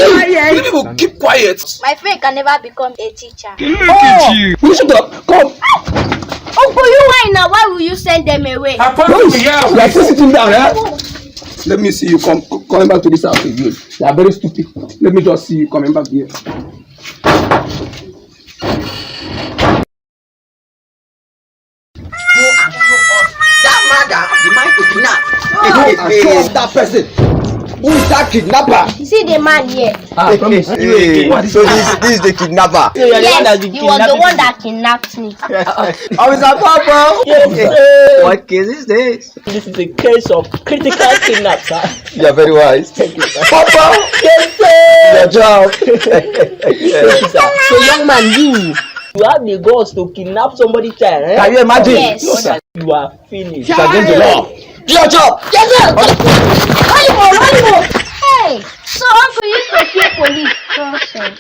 people keep quiet. My friend can never become a teacher. Oh, will you shut up? Come. Uncle, you why now? Why will you send them away? I promise you, yeah. You are still sitting down, eh? Let me see you come, coming back to this house again. You are very stupid. Let me just see you coming back here. Go and show us that man that the man to kidnap. Go and show us that person. Who is that kidnapper? See the man here. Ah, promise. Hey, so this, this is the kidnapper. Yes, he was the one that kidnapped me. Officer Papa. Yes, sir. What case is this? This is a case of critical kidnap, sir. You are very wise. Thank you, sir. Papa! Yes, sir. Your job. Thank you, sir. So, young man, you, you have the guts to kidnap somebody child, eh? Can you imagine? Yes. You are finished. It's against the law. Do your job. Yes, sir. Hey, so uncle used to fear police. Nonsense.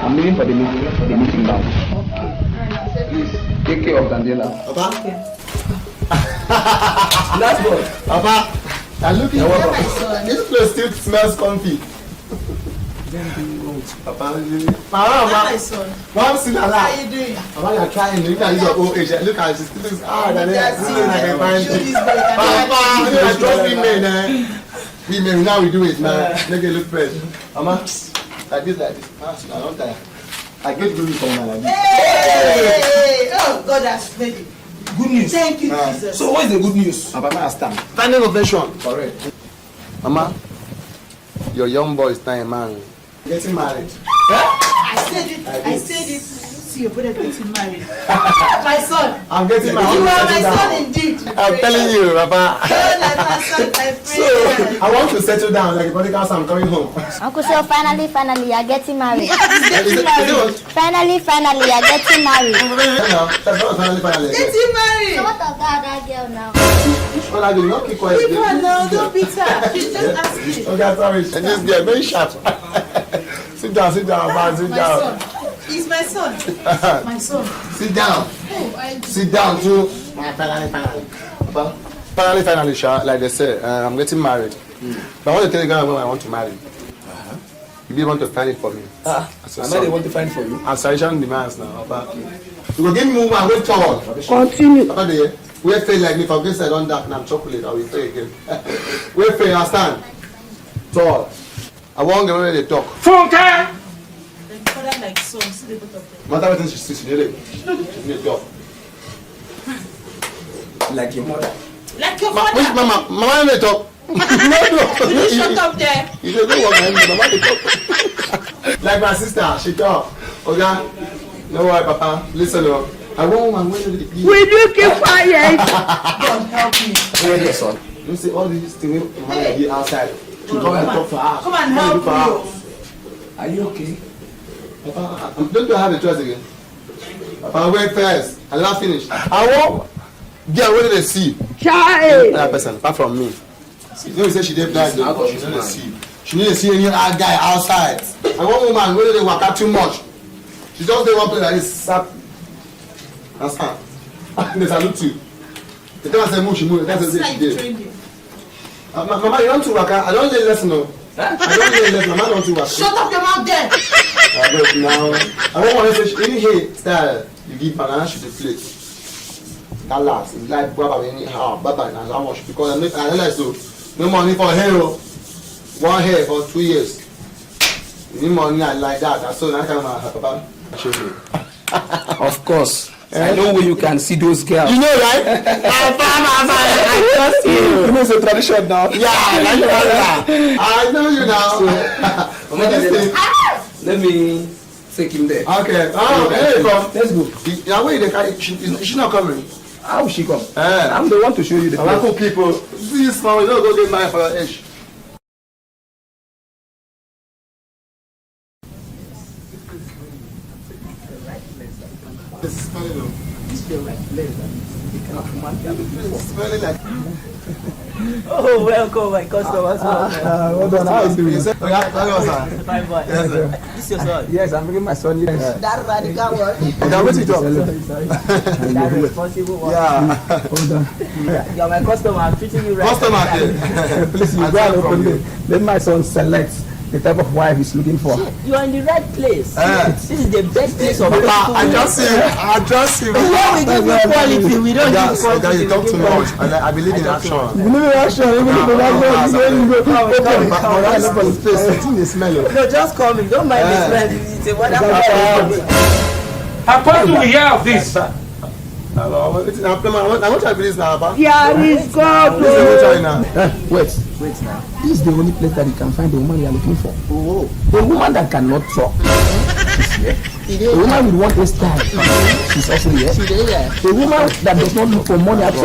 I'm leaving for the meeting, the meeting now. Please, take care of Daniela. Papa? Last boy. Papa, I'm looking. You're welcome. This place still smells comfy. Papa, you, Papa, Papa. How my son? Mom, see that. How you doing? Papa, you're trying. You can use your old age. Look at, she still looks hard. And then, this is like a fine thing. Papa, you are trusting me, man. We may now we do it now. Make it look fresh. Mama, like this, like this. Ah, I don't tire. I get good news for una like this. Hey! Oh, God has made it. Good news. Thank you, Jesus. So what is the good news? Papa, I stand. Standing ovation. Correct. Mama, your young boy is now a man. Getting married. I said it. I said it. See your brother getting married. My son. I'm getting married. You are my son indeed. I'm telling you, Papa. God has answered my prayer. So, I want to settle down like a prodigal son coming home. Uncle, so finally, finally, you're getting married. Yes, he's getting married. Finally, finally, you're getting married. Now, that's not finally, finally. Getting married. So what of that other girl now? Which one are you? Not keep quiet. Leave her now. Don't beat her. She's just asking. Okay, sorry. And this girl, very sharp. Sit down, sit down, man, sit down. My son. It's my son. My son. Sit down. Oh, I Sit down too. Ah, finally, finally. Papa, finally, finally, Sha, like they say, uh, I'm getting married. But I want to tell you guys where I want to marry. You really want to find it for me. Ah, I said, I know they sorry. Want to find for you. I'm Salvation demands now, Papa. You go give me woman, wait for. Continue. Papa, they, we fail like me, for this I don't dark, now I'm chocolate, I will fail again. We fail, I stand. Tall. I won't get ready to talk. Funke! Dem father like son, see the both of them. Matter wetin she see, she dey, she dey talk. Like your mother. Like your Ma-, father. Which mama? Mama no dey talk. No, no. Will you shut up there? You say no work, my mama dey talk. Like my sister, she talk. Oga, no worry, Papa. Listen, oh. I want woman wey no dey give. Will you keep quiet? God help me. Where dey, son? You see all these things wey man dey do outside. To come and talk for house. Come and help me. Are you okay? Papa, I, I, don't you have a choice again? Papa, wait first. I never finish. I want girl wey dey see. Child. That person, apart from me. You know, you say she dey blind, but she no dey see. She no dey see any other guy outside. I want woman wey no dey waka too much. She just dey one place like this, sap. That's her. They salute you. They tell her say move, she move. They tell her say she dey. Uh, ma-, mama, you don too waka. I don learn lesson o. Huh? I don learn lesson. Mama don too waka. Shut up your mouth there. Abeg now. I wan wan say she, any hair style you give her, na she dey play. That last, it's like baba anyhow, baba na how much, because I make, I realize so, no money for hair o. One hair for two years. You need money like, like that. Na so na kind of my papa. Of course. I know where you can see those girls. You know, right? Papa, papa, I trust you. You know it's a tradition now. Yeah, I know you now. So, this thing. Let me take him there. Okay. Oh, hey, from Facebook. Now where they carry? She, is she not coming? How will she come? Eh. I'm the one to show you the place. People, this man, we don't go get married for your age. This is funny though. This is the right place. It's funny like. Oh, welcome, my customers. Welcome. Ah, well done. How are you doing? Yes, sir. Fine boy. Yes, sir. This your son? Yes, I'm bringing my son. Yes. That radical one. Okay, what you talk? That responsible one. Yeah. Hold on. You're my customer. I'm treating you right. Customer. Please, you go and open them. Let my son select the type of wife he's looking for. You are in the right place. Eh. This is the best place of Papa, I trust him. I trust him. When we give you quality, we don't give quantity. You talk too much. I, I believe in action. You believe in action. Even if you don't go, you go. But, but that's not the place. The thing dey smell o. No, just come in. Don't mind the smell. It's a wonderful place. How come we hear of this? Hello, I want, I want, I want, I want to believe now, Papa. There is God. Listen to China. Eh, wait. Wait now. This is the only place that you can find the woman you are looking for. Oh. A woman that cannot talk. She's here. A woman with one hairstyle. She's also here. She dey here. A woman that does not look for money at all.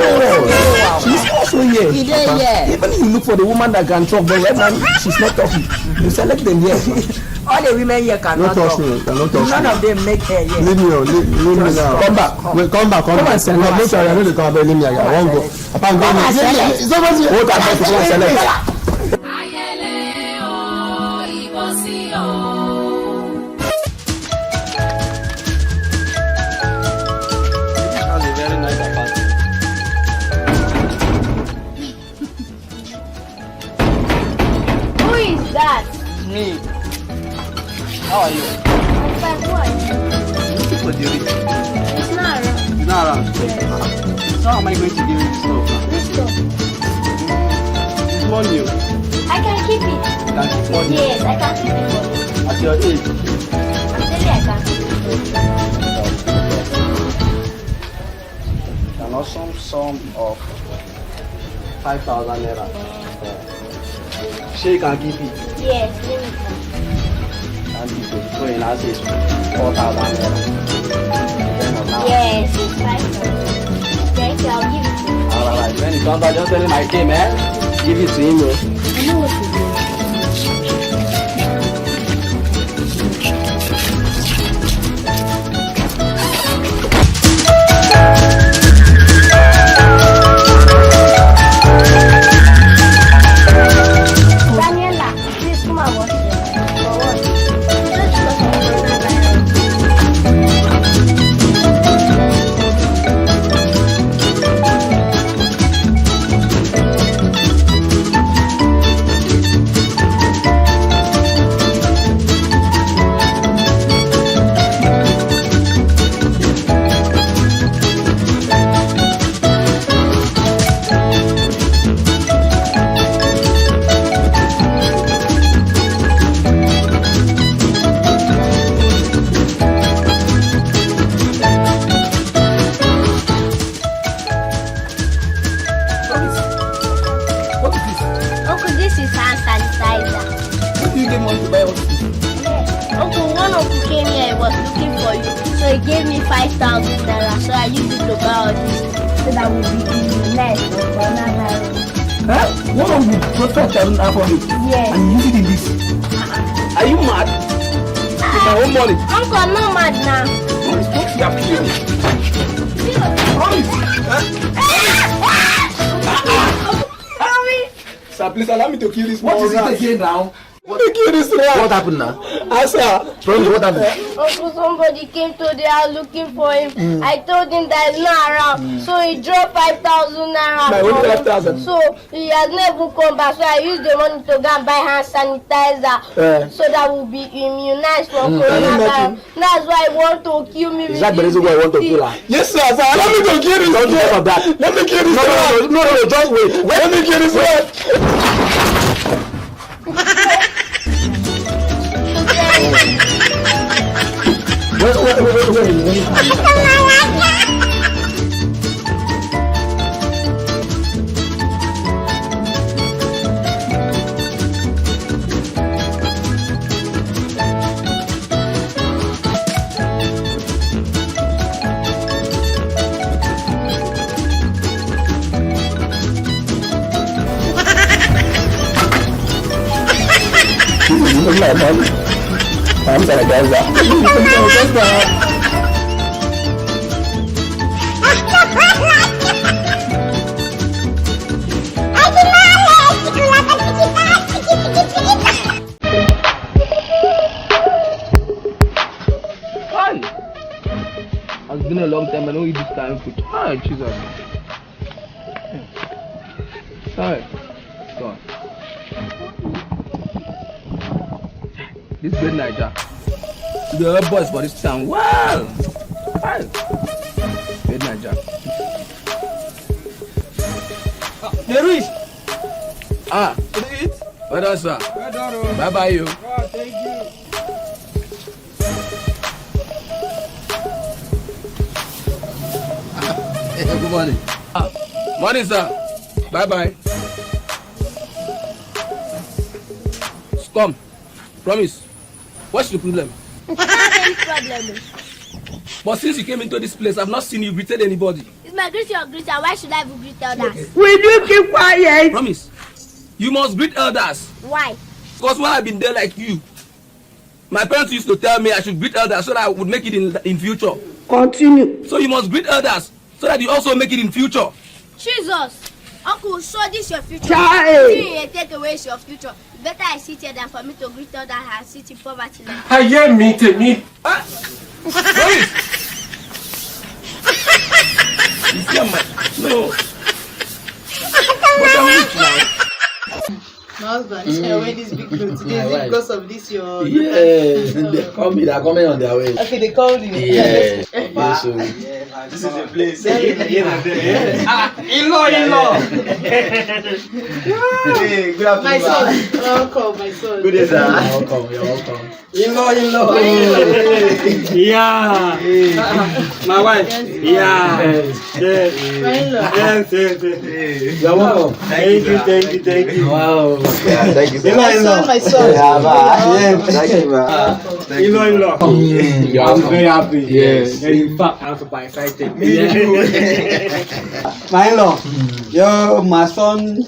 She's also here. She dey here. Even if you look for the woman that can talk, but right now, she's not talking. You select them here. All the women here cannot talk. No talk, no, no talk. None of them make hair here. Leave me, oh, leave, leave me now. Come back. Wait, come back, come back. Come and select. No, no, sorry, I no dey come, abeg, leave me, I wan go. Papa, go. Come and select. It's over there. Hold that person, come and select. This is a very nice apartment. Who is that? Me. How are you? I'm fine. Who are you? I'm looking for the rich. He's not around. He's not around? Yes. So how am I going to give you this stuff now? This stuff. It's money o. I can keep it. You can keep money? Yes, I can keep it for you. At your age? I'm telling you, I can keep it for you. An awesome sum of five thousand naira. Shey you can give it? Yes, give it. And you go throw in as is four thousand naira. Yes, it's five thousand. Thank you, I'll give it to you. All right, when it comes out, just tell him I came, eh? Give it to him, oh. I know what to do. Daniela, please come and wash your hands. For what? You just lost your banana. This is hand sanitizer. Where do you get money to buy all this? Uncle, one uncle came here, he was looking for you. So he gave me five thousand naira. So I used it to buy all this. So that we'll be immunized from coronavirus. Huh? One uncle brought five thousand naira for me. Yes. And you use it in this. Are you mad? It's my own money. Uncle, I'm not mad now. What is what you have to do? Promise. Huh? Promise. Sir, please allow me to kill this. What is it again now? Let me kill this rat. What happened now? Ah, sir. Promise, what happened? Uncle, somebody came to the house looking for him. I told him that he's not around. So he dropped five thousand naira. My only five thousand. So he has never come back. So I used the money to go and buy hand sanitizer. Eh. So that we'll be immunized from coronavirus. That's why he want to kill me. Is that the reason why you want to kill her? Yes, sir. Sir, let me to kill this man. Don't do that. Let me kill this man. No, no, no, no, no, just wait. Let me kill this man. Wait, wait, wait, wait, wait. I'm sanitizer. Hi. It's been a long time I don't eat this kind of food. Hi, Jesus. Hi. Go on. This great Naija. The other boys for this town. Well. Hi. Great Naija. Ah, they reach. Ah. They eat. Well done, sir. Well done, oh. Bye bye, you. Oh, thank you. Good morning. Ah, morning, sir. Bye bye. Come. Promise. What's the problem? I don't have any problem. But since you came into this place, I've not seen you greeted anybody. It's my greeting or greeter. Why should I even greet others? Will you keep quiet? Promise. You must greet elders. Why? Because when I've been there like you, my parents used to tell me I should greet elders so that I would make it in, in future. Continue. So you must greet elders so that you also make it in future. Jesus! Uncle, so this your future? Chai! Wetin you take away is your future. Better I sit here than for me to greet others and sit in poverty like. Ayé mi tèmi. Ah! Sorry. You see my, no. But I'm rich now. My husband, mm, wear this big clothes today. Is it because of this your? Yes, they call me. They are coming on their way. Okay, they called you. Yes. Yes, so. This is your place. Yeah, yeah, yeah. Ah, in-law, in-law. Hey, good afternoon, my son. Welcome, my son. Good day, sir. Welcome, you're welcome. In-law, in-law. Yeah. My wife. Yeah. Yes. Yes. My in-law. Yes, yes, yes. You're welcome. Thank you, thank you, thank you. Wow. Yeah, thank you, sir. In-law, in-law. My son, my son. Yeah, ba. Yes. Thank you, ba. Thank you. In-law, in-law. Mm, you're welcome. I'm very happy. Yes. And in fact, I'm super excited. Me too. My in-law, yo, my son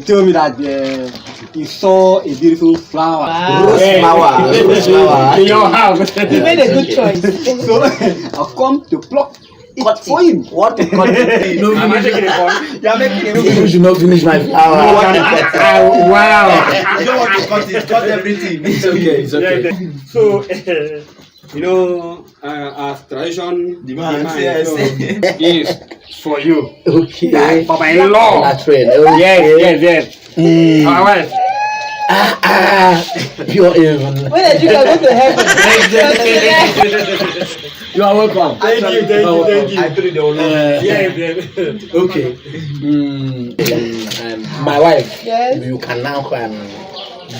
told me that uh, he saw a beautiful flower. Wow. Rose flower. Rose flower. In your house. You made a good choice. So I've come to pluck it for him. What to cut it? No, I'm actually gonna cut. You're making a move. You should not finish my flower. No, I, I, I, wow. You don't want to cut it. Cut everything. It's okay. It's okay. Yeah, yeah. So, you know, uh, as tradition demands, yes, so is for you. Okay. For my in-law. Latrine. Okay. Yes, yes, yes. Mm. All right. Ah, ah, pure heaven. When did you go to heaven? You are welcome. Thank you, thank you, thank you. I told you they will love you. Yes, yes. Okay. Mm, um, my wife, yes, you can now come and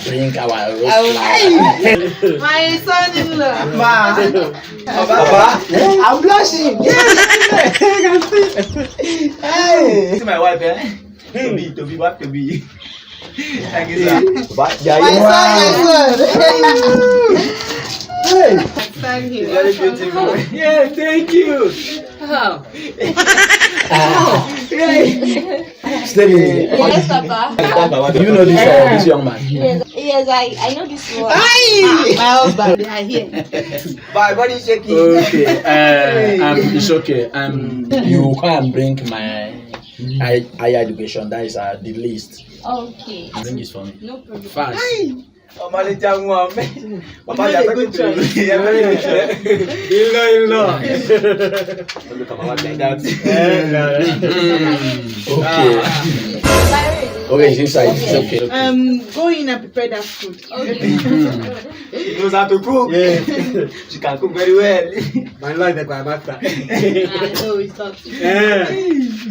bring our rose flower. My son-in-law. Ma. Baba. I'm blushing. Yes. Hey. See my wife, eh? To be, to be, what to be? Thank you, sir. But yeah, my son, my son. Hey. Very beautiful. Yeah, thank you. How? How? Hey. Stephanie, yes, Papa. Do you know this, uh, this young man? Yes, yes, I, I know this one. Aye! My husband, they are here. My body shaking. Okay, uh, um, it's okay. Um, you come and bring my high, higher education. That is, uh, the list. Okay. Bring this for me. No problem. Fast. Aye! Ọmọlẹ́jà wọn. Papa, you are very good. You are very good. Ìlọ, ìlọ. Don't look at my wife like that. Eh, no. Okay. Okay, it's inside. It's okay. Um, go in and prepare that food. Okay. She knows how to cook. Yeah. She can cook very well. My life, like my master. I know it's not. Yeah.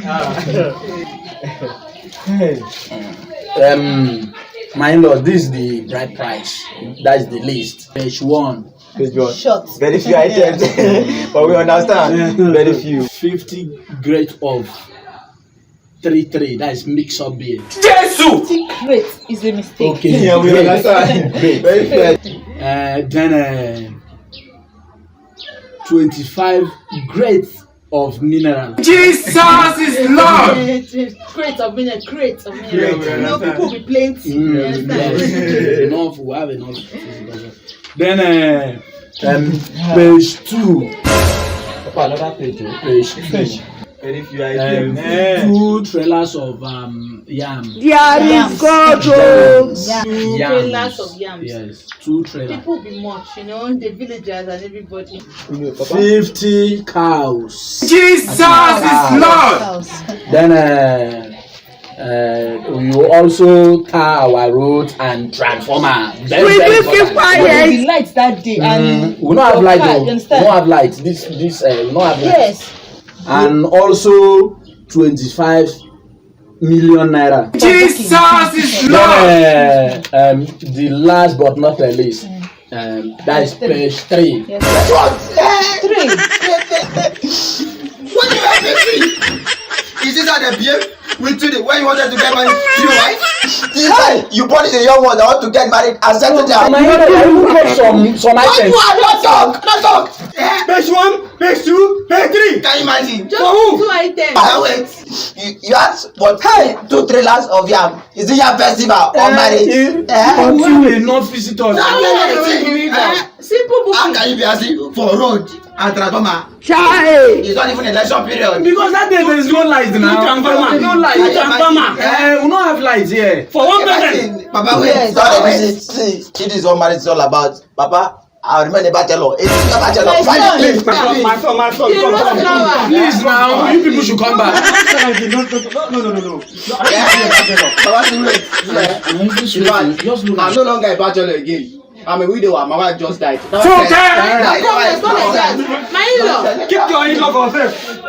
Ah. Hey. Um, my in-laws, this is the bride price. That is the list. Page one. Page one. Short. Very few items. But we understand. Very few. Fifty crate of three three. That is mix up beer. Jesus! Fifty crate is a mistake. Okay. Yeah, we understand. Great. Very fair. Uh, then, uh, twenty-five crate of mineral. Jesus is Lord. Crate of mineral, crate of mineral. Crate, you know, people be plenty. Mm, you understand? Yes. Enough, we have enough. Then, uh, um, page two. Papa, another page, oh. Page two. Very few items. Um, two trailers of, um, yam. There is God, oh. Yam. Two trailers of yams. Yes, two trailers. People be much, you know, the villagers and everybody. Fifty cows. Jesus is Lord. Then, uh, uh, you also tar our road and transformer. Very, very important. We didn't keep quiet. The light that day and we don't have light, though. We don't have light. This, this, uh, we don't have light. Yes. And also twenty-five million naira. Jesus is Lord. Then, uh, um, the last but not the least, um, that is page three. Yes. What? Three. What do you have to see? Is this how they behave with you when you wanted to get married to your wife? This is how you bought the young one that want to get married and settle down. My brother, I look up some, some items. Don't talk, don't talk. Page one, page two, page three. Can you imagine? Just for who? Two items. Ah, wait. You, you ask, but hey, two trailers of yam. Is it yam festival or marriage? Eh? But you will not visit us. No, no, no, no, no, no. Simple book. How can you be asking for road and transformer? Chai! It's not even election period. Because that day there is no light now. Transformer. No light. Transformer. Eh, we don't have light here. For one person. Imagine, Papa, wait. Yes. Don't let me see. See, it is what marriage is all about. Papa, I remain a bachelor. A senior bachelor. My son. Please, my son, my son, my son, come, come, come. Please now, you people should come back. No, no, no, no, no. Yeah. Papa, wait. Yeah. In fact, I'm no longer a bachelor again. I'm a widower. My wife just died. So, my in-law. Keep your in-law for yourself.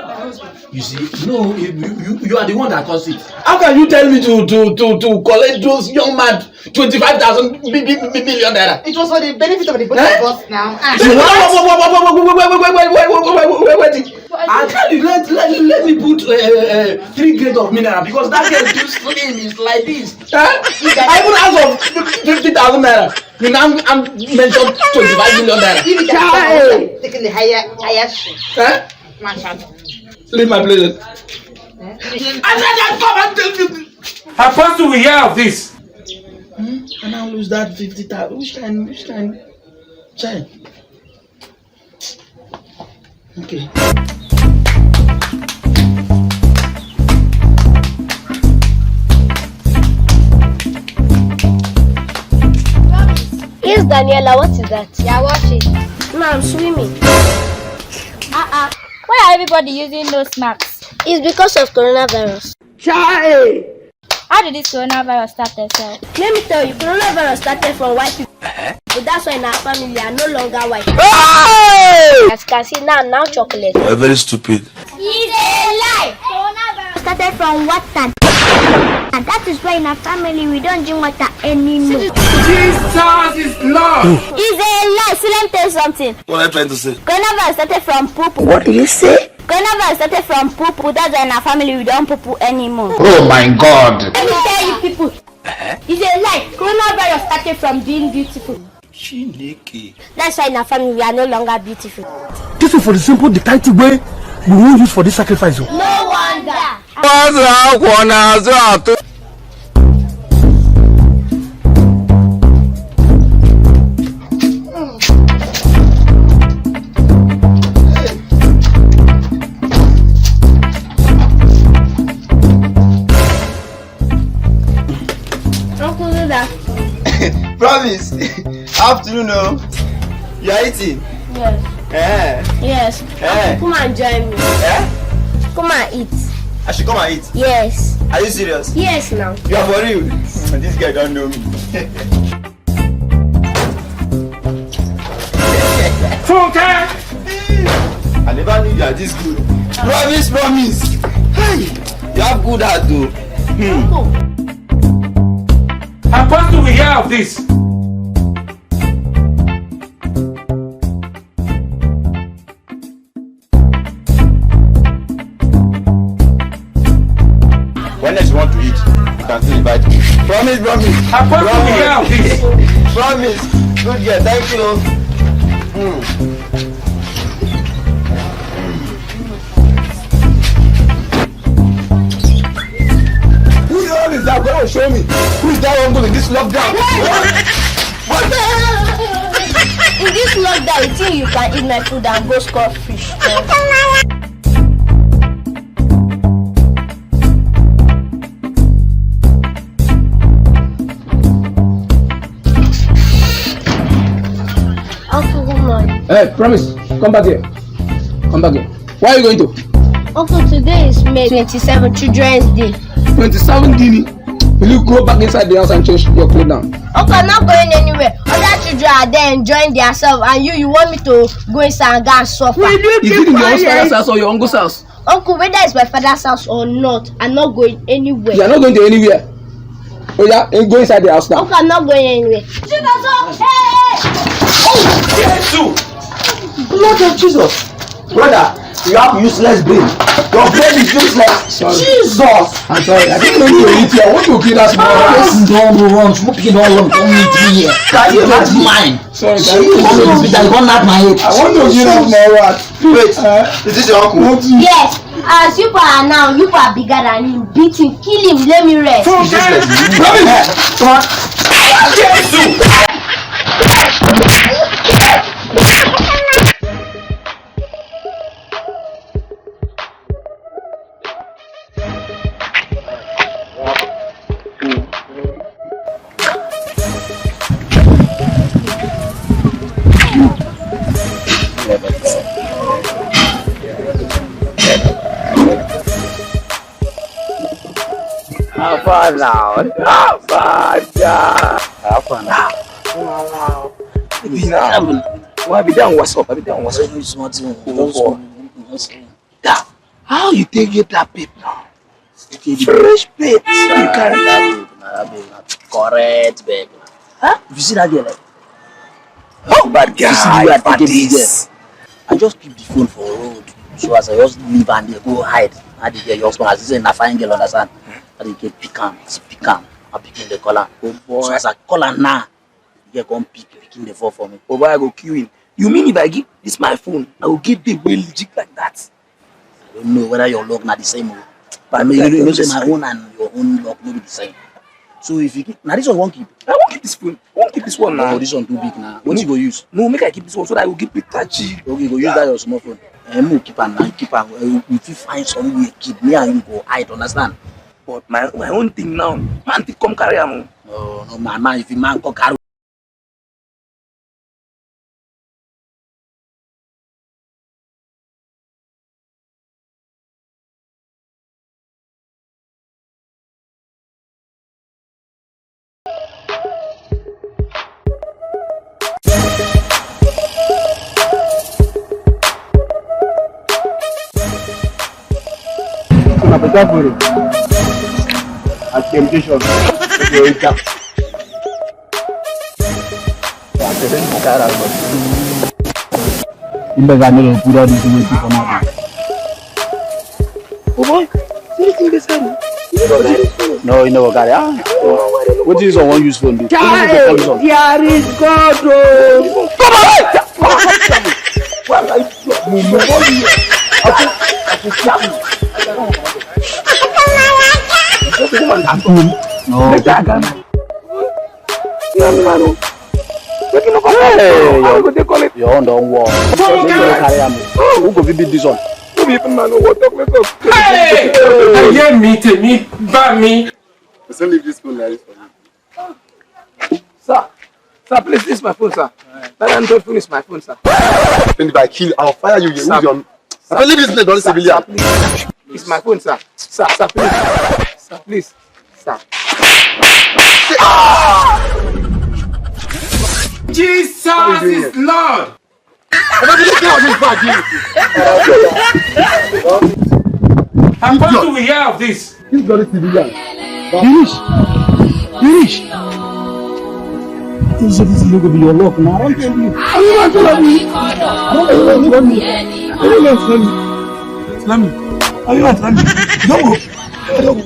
You see, no, you, you, you, you are the one that caused it. How can you tell me to, to, to, to collect those young man twenty-five thousand mi-, mi-, mi-, million naira? It was for the benefit of the both of us now. Ah. You want, wait, wait, wait, wait, wait, wait, wait, wait, wait, wait, wait, wait. I tell you, let, let, let me put, uh, uh, uh, three grade of mineral because that girl too slim is like this. Eh? I even ask of fifty thousand naira. You now, um, mention twenty-five million naira. Give it that. Chai! Taking the higher, higher shit. Eh? Mashallah. Leave my place. Eh? I said I come and tell you. Apostle will hear of this. Hmm? And I lose that fifty thousand. Which kind, which kind? Chai. Okay. Yes, Daniela, what is that? Yeah, watch it. No, I'm swimming. Uh-uh. Why are everybody using nose masks? It's because of coronavirus. Chai! How did this coronavirus start itself? Let me tell you, coronavirus started from white people. Uh-huh. But that's why in our family are no longer white. Hey! As you can see now, I'm now chocolate. You're very stupid. It's a lie. Coronavirus started from water. And that is why in our family we don't drink water anymore. Jesus is Lord. It's a lie. See, let me tell you something. What are you trying to say? Coronavirus started from poop. What do you say? Coronavirus started from poo poo. That's why in our family we don't poo poo anymore. Oh my God. Let me tell you people. It's a lie. Coronavirus started from being beautiful. Chineke. That's why in our family we are no longer beautiful. This is for the simple the kind thing wey we wan use for this sacrifice o. No wonder. Azụ akwọ n'azụ atụ. Uncle Luda. Promise. Afternoon o. You are eating? Yes. Eh. Yes. Eh. Come and join me. Eh? Come and eat. I should come and eat? Yes. Are you serious? Yes now. You are for real? This guy don't know me. Funke! I never knew you are this good. Promise, promise. Hey, you have good heart though. Hmm. Apostle will hear of this. When next you want to eat, you can still invite me. Promise, promise. Apostle will hear of this. Promise. Good girl, thank you. Hmm. Who the hell is that? Go and show me. Who is that uncle in this lockdown? What? What the hell? In this lockdown, you think you can eat my food and go score fish? Uncle, good morning. Hey, promise, come back here. Come back here. Where are you going to? Uncle, today is May twenty-seven, Children's Day. Twenty-seven Guinea. Will you go back inside the house and change your clothes now? Uncle, I'm not going anywhere. Other children are there enjoying themselves, and you, you want me to go inside and go and suffer? Is it in your husband's house or your uncle's house? Uncle, whether it's my father's house or not, I'm not going anywhere. You are not going to anywhere. Oh yeah, eh, go inside the house now. Uncle, I'm not going anywhere. Jesus, oh, hey, hey. Jesus! Lord of Jesus! Brother, you have useless brain. Your brain is useless. Jesus! I'm sorry, I didn't mean to hit you. I want to kill that small rat. Don't run, don't run, don't hit me here. Can you imagine? Mine. Sorry, can you imagine? You don't knock my head. I want to kill that small rat. Wait, is this your uncle? Yes, as you are now, you are bigger than him. Beat him, kill him, let me rest. Is this person? Come in here. Come on. Jesus! How far now? How far now? How far now? Be now. Why be down? What's up? I be down. What's up? This one thing. Oh, boy. Yeah. How you take get that babe now? Fresh babe. You carry that babe. Nah, that babe, nah, correct babe. Huh? If you see that girl, like, oh, bad guy. You see the way I take this girl. I just keep the phone for road. So as I just leave and they go hide, I dey get your husband as he say na fine girl, understand? I dey get pick am, as he pick am, I begin dey call am. Oh boy. So as I call am now, the girl come pick, begin dey fall for me. Oh boy, I go kill him. You mean if I give this my phone, I will give the way legit like that? I don't know whether your luck na the same o. But I know you know say my own and your own luck no be the same. So if you keep, now this one won't keep. I won't keep this phone. I won't keep this one now. No, this one too big now. What you go use? No, make I keep this one so that I will give Peter G. Okay, go use that your small phone. Eh, mo keep am now, keep am. Eh, we fit find somewhere keep me and you go hide, understand? But my my own thing now, man fit come carry am o. No, no, man, man, if you man come carry Una better for it. As temptation, if you enter. Im better no dey put all this wetin come out. Oh boy, see this thing dey sell. No, you no go carry. Ah. Wetin this one wan use phone do? Wetin this one call this one? There is God o. Hey, your own don work. Make you no carry am. Who go fit beat this one? No be even man o, talk, let's talk. Hey! Ayé mi, tèmi bá mi. Person leave this phone like this for me. Sir, sir, please, this is my phone, sir. That Android phone is my phone, sir. And if I kill, I'll fire you. Sir. Who's your... Sir, leave this place, don't civilian. Sir, please. It's my phone, sir. Sir, sir, please. Sir, please. Sir. Jesus is Lord. What do we hear of this? This bloody civilian. Finish. Finish. This is, this is going to be your luck now. I don't tell you. I don't want to love you. I don't want to love you. I don't want to love you. Islam. Are you Islam? Don't go. Don't go.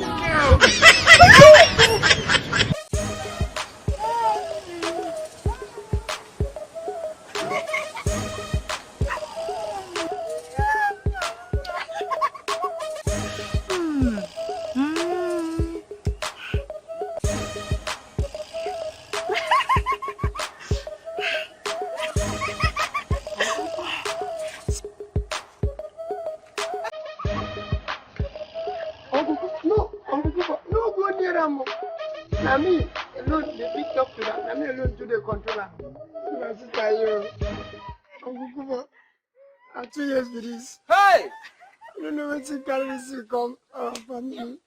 Uncle Kufa, no, Uncle Kufa, no go near am o. Na me alone dey fit talk to am. Na me alone too dey control am. My sister, yo. Uncle Kufa, na two years be this. Hey! I no know wetin carry this thing come our family.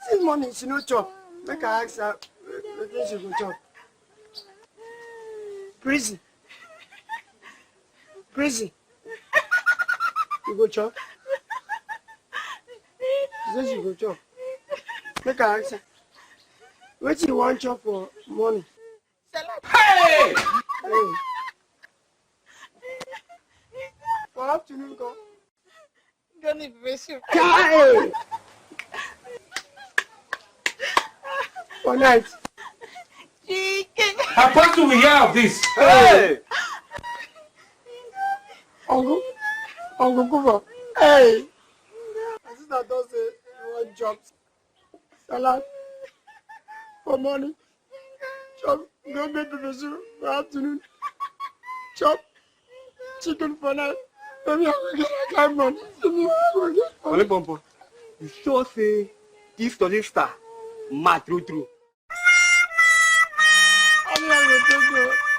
Since morning she no chop. Make I ask her wetin she go chop. Prison. Prison. You go chop? She say she go chop. Make I ask her. Wetin you wan chop for morning? Hey! Hey. For afternoon, come. Gani Bishop. Kai! For night. Chicken. Apostle, we hear of this. Hey! Uncle, Uncle Kufa. Hey! My sister don say you wan chop salad for morning. Chop, go make pepper soup for afternoon. Chop chicken for night. Baby, I will get that kind of money. Baby, I will get money. Only Pompo, you sure say this your sister mad true true? I mean, I will take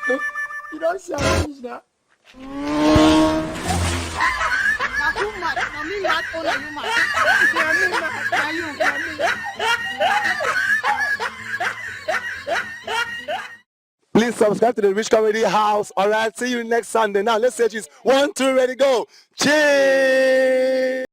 you. You don't see how finish now. Na who mad? Na me mad or na you mad? Na me mad. Na you, na me. Please subscribe to the Rich Comedy House. All right, see you next Sunday. Now, let's say cheese. One, two, ready, go. Cheese!